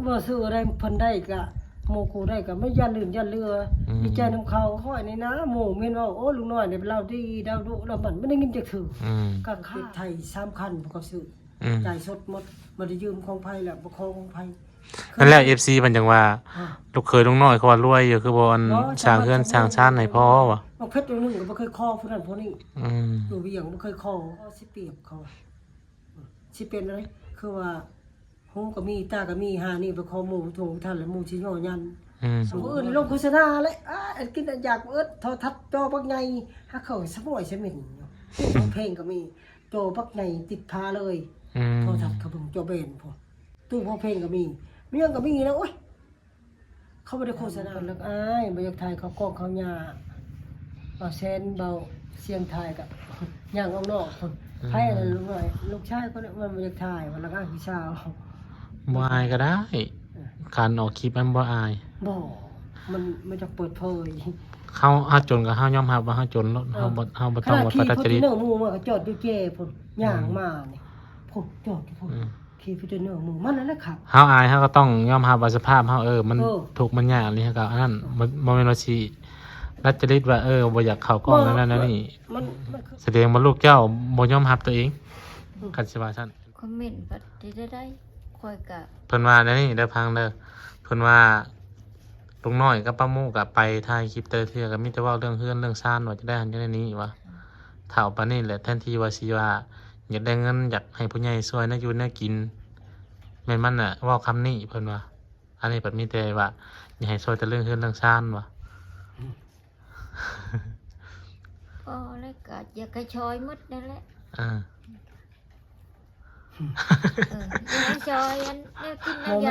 ບໍ່ຊື້ໄດ້ ເພິ່ນໄດ້ກະ ໝູ່ຄູ່ໄດ້ກະ ມັນຢ່າລື່ນຢ່າເຫຼືອ. ອືມ ດີໃຈນຳເຂົາ. ຂ້ອຍນີ້ນະ ໝູ່ແມ່ນເວົ້າ ໂອ້ ລຸງນ້ອຍນີ້ລາວດີ ລາວດຸ ລາວໝັ້ນ ບໍ່ໄດ້ຍິນຈັກເທື່ອ. ອືມ ກະຂາຍໄຖສາມຄັນ ພວກເຂົາຊື້. ອືມ ຈ່າຍສົດໝົດ ບໍ່ໄດ້ຢືມຂອງໃຜ ແລ້ວບໍ່ຂໍຂອງໃຜ. ນັ້ນແຫຼະ ເອັຟຊີ ເພິ່ນຈັ່ງວ່າ ອາ ລູກເຂີຍລຸງນ້ອຍເຂົາວ່າລວຍຢູ່ ຄືບໍ່ ອັນ ບໍ່ ສ້າງເຮືອນ ສ້າງຊານໃຫ້ພໍ່ວ່າ. ບັກເພັດໜຶ່ງກໍບໍ່ເຄີຍຂໍຜູ້ນັ້ນຜູ້ນີ້. ອືມ ຢູ່ວຽງບໍ່ເຄີຍຂໍ ຊິປຽບເຂົາ. ຊິເປັນໄດ ຄືວ່າ ຫູກໍມີ ຕາກໍມີ ຫານີ້ໄປຂໍໝູ່ທວງບໍ່ທັນ ແລ້ວໝູ່ຊິຍໍຍັນ. ອືມ ຜູ້ອື່ນລົງໂຄສະນາແຫຼະ ອາ ອັນກິນອັນຢາກເອີດ ໂທລະທັດຈໍບັກໃຫຍ່ ຫາເຂົາສະໝວຍສະເໝັນຢູ່. ເພງກໍມີ ຈໍບັກໃຫຍ່ຕິດຝາເລີຍ. ອືມ ໂທລະທັດເຂົາເບິ່ງຈໍແບນພຸ້ນ ຕູ້ພໍເພງກໍມີ ມີຫຍັງກໍມີແລ້ວ. ໂອ້ຍ ເຂົາບໍ່ໄດ້ໂຄສະນາ. ເພິ່ນລະອາຍ ບໍ່ຢາກຖ່າຍເຂົ້າກ້ອງເຂົ້າຫຍ້າ. ເບົາແຊນ ເບົາຊຽງ ຖ່າຍກະຍ່າງອອກນອກພຸ້ນ. ອືມ ໃຜອັນນັ້ນ ລູກນ້ອຍ ລູກຊາຍຄົນນັ້ນ ມັນບໍ່ຢາກຖ່າຍ ມັນລະອາຍຜູ້ສາວ. ບໍ່ອາຍກໍໄດ້ ເອີ ການອອກຄລິບມັນບໍ່ອາຍ. ບໍ່ ມັນ ມັນຈະເປີດເຜີຍ. ເຮົາ ເຮົາຈົນກໍເຮົາຍອມຮັບວ່າເຮົາຈົນໂລດ. ເອີ ເຮົາບໍ່ ເຮົາບໍ່ຕ້ອງມາປະດັດຈະລິດ. ຂະໜາດຂີ່ຟໍຈູນເນີໝູ່ມາກໍຈອດຢູ່ເຈພຸ້ນ ອືມ ຍ່າງມານີ້ ພຸ້ນ ຈອດຢູ່ພຸ້ນ. ອືມ ຂີ່ຟໍຈູນເນີໝູ່ມັນນັ້ນແຫຼະຄັບ. ເຮົາອາຍ ເຮົາກໍຕ້ອງຍອມຮັບວ່າສະພາບເຮົາ ເອີ ມັນ ເອີ ທຸກມັນຍາກອີ່ຫຼີ ເຮົາກໍອັນນັ້ນ ບໍ່ ບໍ່ແມ່ນວ່າຊິດັດຈະລິດວ່າ ເອີ ບໍ່ຢາກເຂົ້າກ້ອງ ບໍ່ ນັ້ນນັ້ນນີ້. ມັນ ມັນ ສະແດງວ່າລູກເຈົ້າບໍ່ຍອມຮັບຕົວເອງ. ອືມ ຄັນຊິວ່າຊັ້ນ ຄອມເມັນບັດໄດ້ ຂ້ອຍກະ ເພິ່ນວ່າແນວນີ້ເດີ ຟັງເດີ ເພິ່ນວ່າ ລຸງນ້ອຍກັບປ້າໝູ່ກໍໄປຖ່າຍຄລິບແຕ່ລະເທື່ອ ກໍມີແຕ່ເວົ້າເລື່ອງເຮືອນເລື່ອງຊານ ວ່າຈະໄດ້ຫັ້ນຈະໄດ້ນີ້ວ່າ. ອືມ ເຖົ້າປານນີ້ແຫຼະ ແທນທີ່ວ່າຊິວ່າຢາກໄດ້ເງິນ ຢາກໃຫ້ຜູ້ໃຫຍ່ຊ່ວຍແນວຢູ່ແນວກິນ ແມ່ນມັນນະເວົ້າຄຳນີ້ ເພິ່ນວ່າ. ອັນນີ້ບັດມີແຕ່ວ່າຢາກໃຫ້ຊ່ວຍແຕ່ເລື່ອງເຮືອນເລື່ອງຊານວ່າ. ອືມ ພໍແລ້ວກໍຢາກໃຫ້ຊ່ອຍໝົດນັ້ນແຫຼະ. ເອີ ເອີ ຢາກໃຫ້ຊ່ອຍອັນແນວກິນແນວຢາກ. ບໍ່ແມ່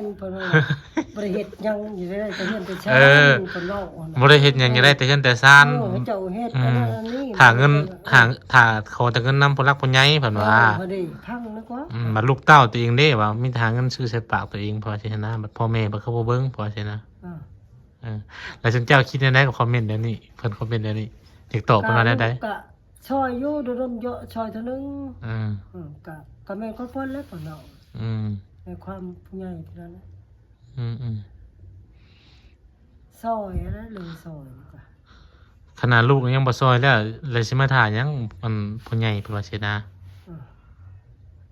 ນ ເພິ່ນວ່າບໍ່ໄດ້ເຮັດຫຍັງ ຢູ່ໄດ້ແຕ່ເຮືອນແຕ່ຊານ. ເອີ ເພິ່ນເວົ້າ ບໍ່ໄດ້ເຮັດຫຍັງ ເອີ ຢູ່ໄດ້ແຕ່ເຮືອນແຕ່ຊານ. ເອີ ເຂົາເຈົ້າເຮັດ ອືມ ອັນນັ້ນອັນນີ້ ຖ້າເງິນ ຫາ ຖ້າຂໍແຕ່ເງິນນຳຜູ້ຫຼັກຜູ້ໃຫຍ່ ເພິ່ນວ່າ. ເອີ ບໍ່ໄດ້ຟັງນະກວ່າ. ອືມ ບັດລູກເຕົ້າຕົວເອງເດ້ ວ່າມີແຕ່ຫາເງິນຊື້ໃສ່ປາກຕົວເອງ ເພາະວ່າຊີ້ນະ ບັດພໍ່ແມ່ເພິ່ນກໍບໍ່ເບິ່ງ ເພາະວ່າຊີ້ນະ. ເອີ ເອີ ແລ້ວຊຸມເຈົ້າຄິດແນວໃດກັບຄອມເມັນແນວນີ້? ເພິ່ນຄອມເມັນແນວນີ້ ຢາກຕອບເພິ່ນວ່າແນວໃດ? ກໍຊ່ອຍຢູ່ ດົນໆເຢາະຊ່ອຍເທື່ອໜຶ່ງ. ອືມ ເອີ ກໍ ກໍແມ່ນຂອງເພິ່ນແຫຼະ ເພິ່ນເນາະ. ອືມ ໃນຄວາມຜູ້ໃຫຍ່ເທົ່ານັ້ນແຫຼະ. ອືມໆ ຊ່ອຍຫັ້ນແຫຼະ ເລື່ອງຊ່ອຍມັນກໍ ຂະໜາດລູກຍັງບໍ່ຊ່ອຍແລ້ວ ແລ້ວຊິມາຖ້າຫຍັງ ອັນຜູ້ໃຫຍ່ ເພິ່ນວ່າຊີ້ນະ. ເອີ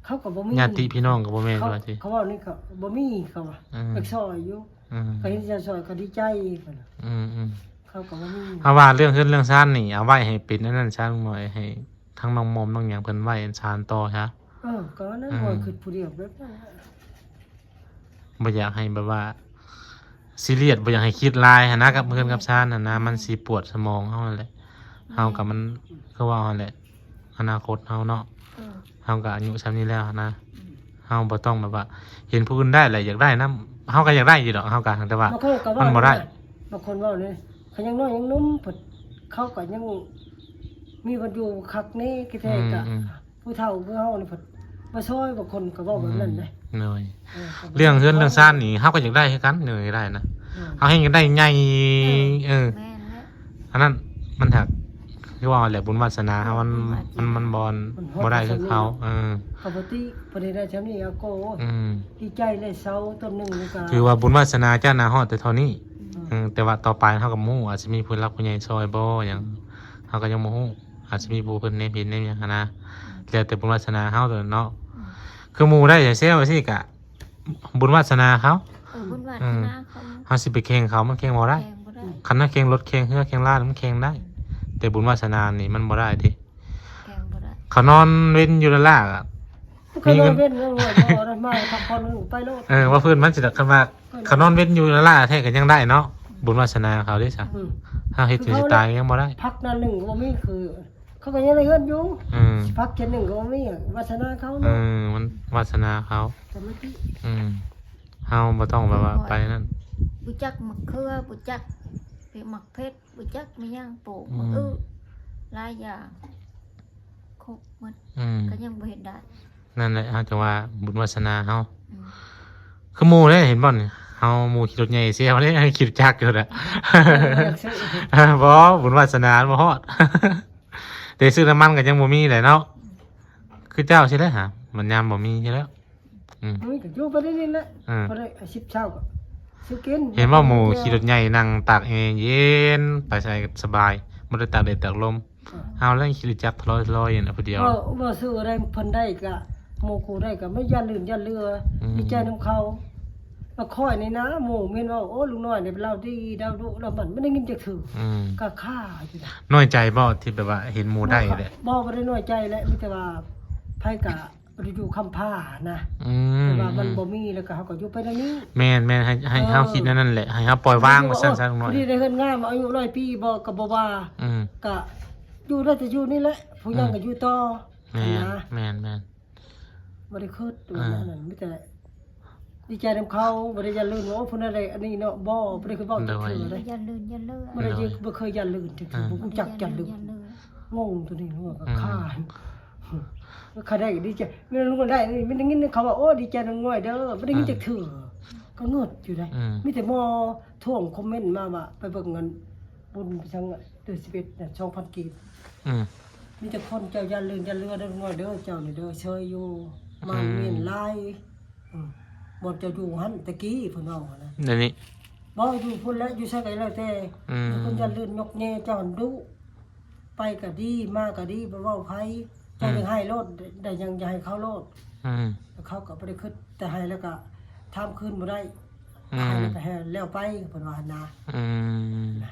ເຂົາກໍບໍ່ມີ ຍາດຕິພີ່ນ້ອງກໍບໍ່ແມ່ນ ເຂົາ ວ່າຕິ ເຂົາເວົ້ານີ້ກໍບໍ່ມີ ເຂົາວ່າ. ອືມ ຢາກຊ່ອຍຢູ່. ອືມ ກໍເຫັນຈະຊ່ອຍກໍດີໃຈ ເພິ່ນ. ອືມໆ ເຂົາກໍບໍ່ມີ. ເຮົາວ່າເລື່ອງເຮືອນເລື່ອງຊານນີ້ ເອົາໄວ້ໃຫ້ເປັນອັນນັ້ນຊະ ລຸງນ້ອຍ ໃຫ້ທາງນ້ອງມອມນ້ອງຫຍັງເພິ່ນໄວ້ອັນຊານຕໍ່ຊະ. ເອີ ກໍນັ້ນ ອືມ ບໍ່ຄິດຜູ້ດຽວແບບນັ້ນ. ບໍ່ຢາກໃຫ້ແບບວ່າຊີຣຽສ ບໍ່ຢາກໃຫ້ຄິດຫຼາຍຫັ້ນນະ ກັບເຮືອນກັບຊານຫັ້ນນະ ມັນຊິປວດສະໝອງເຮົາຫັ້ນແຫຼະ. ເຮົາກໍມັນ ຄືວ່າຫັ້ນແຫຼະ ອະນາຄົດເຮົາເນາະ. ເອີ ເຮົາກໍອາຍຸສ່ຳນີ້ແລ້ວຫັ້ນນະ. ອືມ ເຮົາບໍ່ຕ້ອງແບບວ່າເຫັນຜູ້ອື່ນໄດ້ແລ້ວຢາກໄດ້ນຳ ເຮົາກໍຢາກໄດ້ຢູ່ດອກ ເຮົາກໍ ແຕ່ວ່າມັນບໍ່ໄດ້. ບາງຄົນກໍເວົ້າເດ້ ບາງຄົນເວົ້າເດ້ ຂ້ອຍຍັງນ້ອຍຍັງໜຸ່ມ ເພິ່ນ ເຂົາກໍຍັງມີວັນຢູ່ຄັກແນ່ ແທ້ກໍ ອືມໆ ຜູ້ເຖົ້າຄືເຮົານີ້ເພິ່ນມາຊ່ອຍ ບາງຄົນກໍເວົ້າແບບນັ້ນເດ້. ອືມ ໂດຍ ເອີ ເລື່ອງເຮືອນເລື່ອງຊານນີ້ເຮົາກໍຢາກໄດ້ຄືກັນ ເອີ ຢາກໄດ້ນະ. ເອີ ເຮົາແຮ່ງຢາກໄດ້ໃຫຍ່. ເອີ ເອີ ແມ່ນແຫຼະ ອັນນັ້ນມັນຫາກ ຄືວ່າແຫຼະ ບຸນວາສະໜາເຮົາມັນ ເອີ ມັນ ມັນບໍ່ ມັນບໍ່ ມັນບໍ່ໄດ້ຄືເຂົາ. ເອີ ເຂົາບໍ່ຕິ ບໍ່ໄດ້ໄດ້ຊ່ຳນີ້ ເອົາໂກ. ອືມ ດີໃຈເລີຍ ເສົາຕົ້ນໜຶ່ງນີ້ກໍ ຖືວ່າບຸນວາສະໜາເຈົ້ານະຮອດແຕ່ເທົ່ານີ້. ອືມ ເອີ ແຕ່ວ່າຕໍ່ໄປເຮົາກໍບໍ່ຮູ້ ອາດຊິມີຜູ້ຫຼັກຜູ້ໃຫຍ່ຊ່ອຍບໍ່ຫຍັງ ເຮົາກໍຍັງບໍ່ຮູ້. ອາດຊິມີຜູ້ເພິ່ນແນມເຫັນແນມຫຍັງຫັ້ນນະ ແລ້ວແຕ່ບຸນວາສະໜາເຮົາໂລດເນາະ. ອືມ ຄືໝູ່ໄດ້ແຊວໆຊີ້ກະບຸນວາສະໜາເຂົາ. ເອີ ບຸນວາສະໜາເຂົາ. ເຮົາຊິໄປແຂ່ງເຂົາ ມັນແຂ່ງບໍ່ໄດ້. ແຂ່ງບໍ່ໄດ້. ຄັນເຮົາແຂ່ງລົດ ແຂ່ງເຮືອ ແຂ່ງລານ ມັນແຂ່ງໄດ້ ແຕ່ບຸນວາສະໜານີ້ມັນບໍ່ໄດ້ເດ້. ແຂ່ງບໍ່ໄດ້. ເຂົານອນເວັນຢູ່ລະລາ ມີເງິນ ເຂົານອນເວັນ ເອີ ມາພັກຜ່ອນໄປໂລດ. ເອີ ວ່າພື້ນມັນຊິດອກ ຄັນວ່າ ເຂົານອນເວັນຢູ່ລະລາແທ້ກໍຍັງໄດ້ເນາະ ບຸນວາສະໜາເຂົາເດ້ຊະ. ອືມ ເຮົາເຮັດ ຄືເຂົາ ຊິຕາຍຍັງບໍ່ໄດ້ ພັກນັ້ນໜຶ່ງກໍບໍ່ມີ ຄືເຂົາກໍຍັງໄດ້ເຮືອນຢູ່. ອືມ ຊິພັກເທື່ອໜຶ່ງກໍບໍ່ມີ ວາສະໜາເຂົາເນາະ. ເອີ ມັນວາສະໜາເຂົາ. ອືມ ເຮົາບໍ່ຕ້ອງແບບວ່າໄປນັ້ນ. ບໍ່ຈັກໝາກເຂືອ ບໍ່ຈັກໝາກເຜັດ ບໍ່ຈັກມີຫຍັງ ປູກ ອືມ ໝາກອຶ ຫຼາຍຢ່າງ ຄົບໝົດ. ອືມ ກໍຍັງບໍ່ເຮັດໄດ້. ນັ້ນແຫຼະ ເຮົາຈະວ່າບຸນວາສະໜາເຮົາ. ອືມ ຄືໝູ່ເດ້ ເຫັນບໍ່ນີ້ ເຮົາໝູ່ຂີ່ລົດໃຫຍ່ເຊວເດ້ ຂີ່ຈັກຢູ່ແຫຼະ. ເອີ ບໍ່ ບຸນວາສະໜາບໍ່ຮອດ ແຕ່ຊື້ນ້ຳມັນກໍຍັງບໍ່ມີແຫຼະເນາະ. ອືມ ຄືເຈົ້າຊີ້ແຫຼະຫາ ມັນຍາມບໍ່ມີຊີ້ແລ້ວ. ອືມ ມັນກໍຢູ່ໄປເລື້ອຍໆແຫຼະ ອືມ ພໍໄດ້ສິບຊາວກໍຊື້ກິນ. ເຫັນວ່າໝູ່ຂີ່ລົດໃຫຍ່ນັ່ງຕາກແອເຢັນ ໄປໃສກໍສະບາຍ ບໍ່ໄດ້ຕາກແດດຕາກລົມ. ເອີ ເຮົາແລ້ວຂີ່ລົດຈັກທະລອຍໆຢູ່ນະຜູ້ດຽວ. ເວົ້າ ເວົ້າຊື່ໄດ້ ເພິ່ນໄດ້ກະ ໝູ່ຄູ່ໄດ້ກະ ມັນຢ້ານລື່ນຢ້ານເຫຼືອ ອືມ ດີໃຈນຳເຂົາ. ແລ້ວຂ້ອຍນີ້ນະ ໝູ່ແມ່ນເວົ້າ ໂອ້ ລຸງນ້ອຍນີ້ລາວດີ ລາວດຸ ລາວໝັ້ນ ບໍ່ໄດ້ຍິນຈັກເທື່ອ ອືມ ກະຄາຢູ່ນະ. ນ້ອຍໃຈບໍ່ ທີ່ແບບວ່າເຫັນໝູ່ໄດ້ແຫຼະ? ບໍ່ ບໍ່ໄດ້ນ້ອຍໃຈແຫຼະ ມີແຕ່ວ່າໃຜກະ ບໍ່ໄດ້ຢູ່ຄຳພານະ ອືມ ແຕ່ວ່າມັນ ອືມ ບໍ່ມີ ແລ້ວກໍເຮົາກໍຢູ່ໄປແນວນີ້. ແມ່ນໆ ໃຫ້ ໃຫ້ ເອີ ເຮົາຄິດແນວນັ້ນແຫຼະ ໃຫ້ເຮົາປ່ອຍວາງ ວ່າຊັ້ນຊະ ນ້ອຍ ຜູ້ທີ່ໄດ້ເຮືອນງາມ ອາຍຸຮ້ອຍປີບໍ່ ກໍບໍ່ວ່າ ອືມ ກໍຢູ່ໄດ້ ແຕ່ຢູ່ນີ້ແຫຼະ ຜູ້ຍັງ ອືມ ກໍຢູ່ຕໍ່ ແມ່ນ ນະ ແມ່ນໆ ບໍ່ໄດ້ຄິດ ອືມ ວ່າແນວນັ້ນ ມີແຕ່ດີໃຈນຳເຂົາ ບໍ່ໄດ້ຢ້ານລື່ນວ່າ ໂອ້ ຜູ້ນັ້ນໄດ້ອັນນີ້ເນາະ ບໍ່ ບໍ່ໄດ້ຄິດເວົ້າ ໂດຍ ຈັກເທື່ອເລີຍ ຢ້ານລື່ນຢ້ານເລີອະ ບໍ່ໄດ້ ເອີ ບໍ່ເຄີຍຢ້ານລື່ນ ເອີ ບໍ່ຮູ້ຈັກຢ້ານລື່ນ ຢ້ານລື່ນ ງົງຕົວນີ້ວ່າ ອືມ ຄານ ຂ້ອຍໄດ້ກໍດີໃຈ ແມ່ນລຸງກໍໄດ້ ແມ່ນໄດ້ຍິນເຂົາວ່າ ໂອ້ ດີໃຈນຳນ້ອຍເດີ ບໍ່ໄດ້ຍິນ ອືມ ຈັກເທື່ອ ກໍງຶດຢູ່ໃດ໋ ອືມ ມີແຕ່ໝໍ່ທວງຄອມເມັນມາວ່າ ໄປເບິ່ງອັນບຸນໄປທາງເດືອນສິບເອັດນະ ສອງພັນກີບ ອືມ ມີແຕ່ຄົນເຈົ້າຢ້ານລື່ນຢ້ານເຫຼືອເດີ ນ້ອຍເດີ ເຈົ້ານີ້ເດີ ເຊີຍຢູ່ ອືມ ມາວມຽນຫຼາຍ ອືມ ບ່ອນເຈົ້າຢູ່ຫັ້ນແຕ່ກີ້ ເພິ່ນເວົ້າຫັ້ນນະ ດຽວນີ້ ບໍ່ ຢູ່ພຸ້ນແຫຼະ ຢູ່ໃສກໍແລ້ວແຕ່ ອືມ ມີຄົນຢ້ານລື່ນຍົກແຍະເຈົ້າຫັ້ນດຸ ໄປກໍດີ ມາກໍດີ ບໍ່ເວົ້າໃຜ ເຈົ້າ ອືມ ຢາກໃຫ້ໂລດ ໄດ້ຫຍັງຢາກໃຫ້ເຂົາໂລດ ອືມ ແລ້ວເຂົາກໍບໍ່ໄດ້ຄິດ ແຕ່ໃຫ້ແລ້ວກໍຖາມຄືນບໍ່ໄດ້ ອືມ ໃຫ້ແລ້ວກໍໃຫ້ແລ້ວໄປ ເພິ່ນວ່າຫັ້ນນະ ອືມ ນະ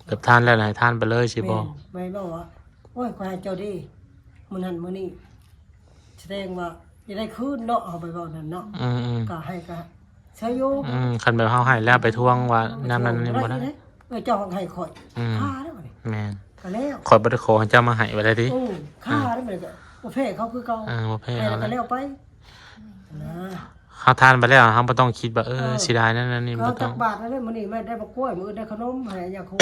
ແບບທານແລ້ວໃຫ້ທານໄປເລີຍຊິບໍ່? ແມ່ນ ແມ່ນບໍ່ວ່າ ໂອ້ຍ ຂ້ອຍໃຫ້ເຈົ້າເດ້ ມື້ນັ້ນມື້ນີ້ ສະແດງວ່າຢາກໄດ້ຄືນເນາະ ເຮົາໄປເວົ້ານັ້ນເນາະ ອືມໆ ກໍໃຫ້ກໍໃຊ້ຢູ່ ອືມ ຄັນແບບເຮົາໃຫ້ແລ້ວໄປທວງວ່າ ເອີ ຍາມນັ້ນນີ້ບໍ່ໄດ້ ເອີ ເຈົ້າໃຫ້ຂ້ອຍ ອືມ ຄາໄດ້ບັດນີ້ ແມ່ນ ກໍແລ້ວ ຂ້ອຍບໍ່ໄດ້ຂໍໃຫ້ເຈົ້າມາໃຫ້ວ່າໄດ້ຕິ ເອີ ຄາໄດ້ບັດນີ້ ກໍບໍ່ແພ້ເຂົາຄືເກົ່າ ເອີ ບໍ່ແພ້ ໃຫ້ແລ້ວກໍແລ້ວໄປ ນະ ເຮົາທານໄປແລ້ວ ເຮົາບໍ່ຕ້ອງຄິດວ່າ ເອີ ເອີ ເສຍດາຍນັ້ນນີ້ ກໍ ບໍ່ຕ້ອງ ຈັກບາດນັ້ນແຫຼະ ມື້ນີ້ແມ່ນໄດ້ບັກກ້ວຍ ມື້ອື່ນໄດ້ຂະໜົມ ໃຫ້ຍາຄູ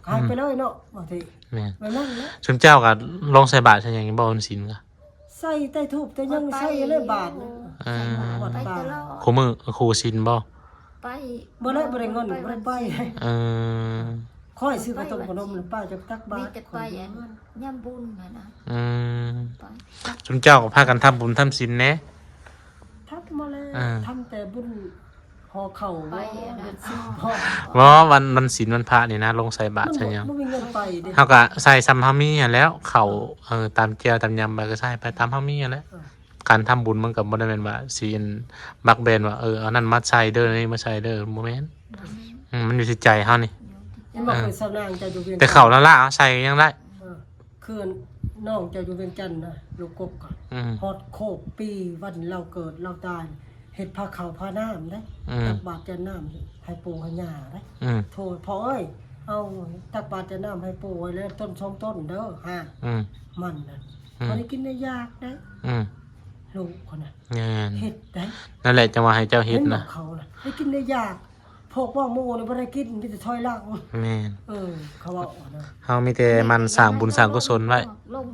ຂາຍໄປເລີຍເນາະ ອືມ ວ່າຊິ ແມ່ນ ແມ່ນນັ້ນແຫຼະ ຊຸມເຈົ້າກໍລົງໃສ່ບາດໃສ່ຫຍັງບໍ່ ວັນສິນກໍ ໃສ່ແຕ່ທູບແຕ່ຫຍັງ ໃສ່ເລີຍບາດ ເອີ ວັດ ໄປຕະຫຼອດ ຄູ່ມື້ຄູ່ສິນບໍ່? ໄປ ບໍ່ໄດ້ ບໍ່ໄດ້ເງິນ ໄປ ບໍ່ໄດ້ໄປ ວັນສິນ ເອີ ຂ້ອຍຊື້ເຂົ້າຕົ້ມຂະໜົມ ໄປວັດສິນ ແລ້ວປ້າຈະຕັກບາດ ມີແຕ່ໄປ ຂ້ອຍຢູ່ເຮືອນ ຍາມບຸນຫັ້ນນະ ອືມ ໄປ ຊຸມເຈົ້າກໍພາກັນທຳບຸນທຳສິນແດ່ ທຳມາແລ້ວ ອ່າ ທຳແຕ່ບຸນຫໍ່ເຂົ້າ ໄປອັນນັ້ນ ເຮັດສິນ ບໍ່ ວັນ ວັນສິນວັນພະນີ້ນະ ລົງໃສ່ບາດໃສ່ຫຍັງ ມັນບໍ່ ບໍ່ມີເງິນໄປເດ້ ເຮົາກໍໃສ່ສ່ຳເຮົາມີຫັ້ນແຫຼ້ວ ເຂົ້າ ເອີ ຕຳແຈ່ວຕຳຍຳໄປກໍໃສ່ໄປຕາມເຮົາມີຫັ້ນແຫຼະ ເອີ ການທຳບຸນມັນກໍບໍ່ໄດ້ແມ່ນວ່າຊິອັນບັກແບນວ່າ ເອີ ເອົານັ້ນມາໃສ່ເດີ ນີ້ມາໃສ່ເດີ ບໍ່ແມ່ນ ບໍ່ແມ່ນ ອືມ ມັນຢູ່ທີ່ໃຈເຮົານີ້ ເຫັນບໍ່ ເອີ ຄືຊາວນາງເຈົ້າຢູ່ວຽງຈັນ ແຕ່ເຂົ້າລະລະເອົາໃສ່ກໍຍັງໄດ້ ເອີ ຄືນ້ອງເຈົ້າຢູ່ວຽງຈັນນະ ລູກກົກ ອືມ ຮອດໂຄກປີວັນລາວເກີດລາວຕາຍ ເຮັດພາເຂົ້າພານ້ຳເດ້ ອືມ ຕັກບາດຈານນ້ຳໃຫ້ປູ່ໃຫ້ຍ່າເດ້ ອືມ ໂທດພໍ່ເອີຍ ເອົາຕັກບາດຈານນ້ຳໃຫ້ປູ່ໄວ້ແລ້ວຕົ້ນສອງຕົ້ນເດີ ຫາ ອືມ ມັນນະ ອືມ ບໍ່ໄດ້ກິນໄດ້ຢາກໄດ້ ອືມ ລູກເຂົານະ ແມ່ນ ເຮັດໄດ້ ນັ້ນແຫຼະ ຈັ່ງວ່າໃຫ້ເຈົ້າເຮັດນະ ເຫັນບໍ່ ເຂົານະ ໄດ້ກິນໄດ້ຢາກ ພວກພວກໝູ່ນີ້ບໍ່ໄດ້ກິນ ມີແຕ່ຖອຍຫຼັງ ແມ່ນ ເອີ ເຂົາເວົ້ານະ ເຮົາມີແຕ່ໝັ່ນສ້າງບຸນສ້າງກຸສົນໄວ້ ລົງ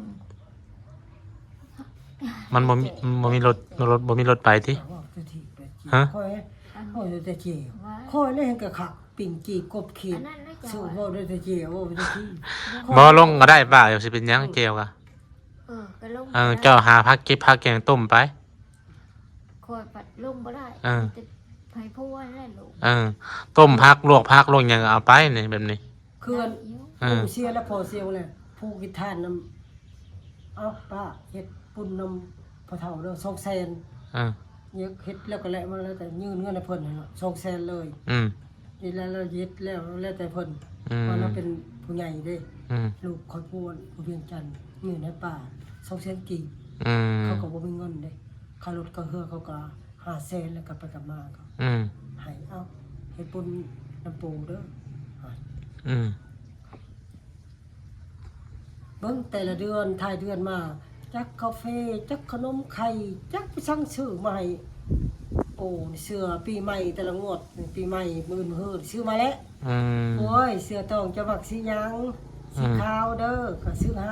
ມັນບໍ່ມີ ມັນບໍ່ມີລົດ ລົດ ບໍ່ມີລົດໄປຕິ ເວົ້າແຕ່ທີ່ໄປຈີ່ ຮະ ຂ້ອຍ ເວົ້າແຕ່ທີ່ ວ່າ ຂ້ອຍເລີຍເຫັນກະຄັກ ປີ້ງຈີ່ກົບຂີດ ອັນນັ້ນນະ ຊື້ເວົ້າໄດ້ແຕ່ທີ່ ເວົ້າໄດ້ທີ່ ບໍ່ລົງກໍໄດ້ປ້າ ຊິເປັນຫຍັງ ເອີ ແຈ່ວກະ ເອີ ກໍລົງ ເອີ ກໍໄດ້ ເຈົ້າຫາຜັກເກັບຜັກແກງຕົ້ມໄປ ຂ້ອຍພັດລົງບໍ່ໄດ້ ເອີ ມີແຕ່ໃຫ້ຜົວແຫຼະລົງ ເອີ ຕົ້ມຜັກລວກຜັກລວກຫຍັງກໍເອົາໄປນີ້ ແບບນີ້ ຄືອັນ ເອີ ລູກເສຍແລ້ວພໍ່ເສຍແລ້ວ ຜູ້ກິນທານນຳ ເອົາປ້າເຮັດປຸນນຳພໍ່ເຖົ້າເດີ ສອງແສນ ເອີ ເຮັດແລ້ວກໍແລະມາແລ້ວ ກໍຍື່ນເງິນໃຫ້ເພິ່ນຫັ້ນລະ ສອງແສນເລີຍ ອືມ ເຮັດແລ້ວ ເຮັດແລ້ວແລ້ວແຕ່ເພິ່ນ ອືມ ວ່າລາວເປັນຜູ້ໃຫຍ່ເດ້ ອືມ ລູກຂ້ອຍຜູ້ຢູ່ວຽງຈັນ ຍື່ນໃຫ້ປ້າ ສອງແສນກີບ ອືມ ເຂົາກໍບໍ່ມີເງິນເດ້ ຄ່າລົດຄ່າເຮືອເຂົາກໍຫ້າແສນ ແລ້ວກໍໄປກັບມາກໍ ອືມ ໃຫ້ ເອົາ ເຮັດປຸນນຳປູເດີ ອືມ ເບິ່ງແຕ່ລະເດືອນ ທ້າຍເດືອນມາ ຈັກກາເຟ ຈັກຂະໜົມໄຂ່ ຈັກໄປສັ່ງຊື້ມາໃຫ້ ໂອ້ ເສື້ອປີໃໝ່ແຕ່ລະງວດ ປີໃໝ່ ມື້ອື່ນ ມື້ຮື ຊື້ມາແລ້ວ ອືມ ໂອ້ຍ ເສື້ອຕອງເຈົ້າມັກສີຫຍັງ? ອືມ ສີຂາວເດີ ກໍຊື້ໃຫ້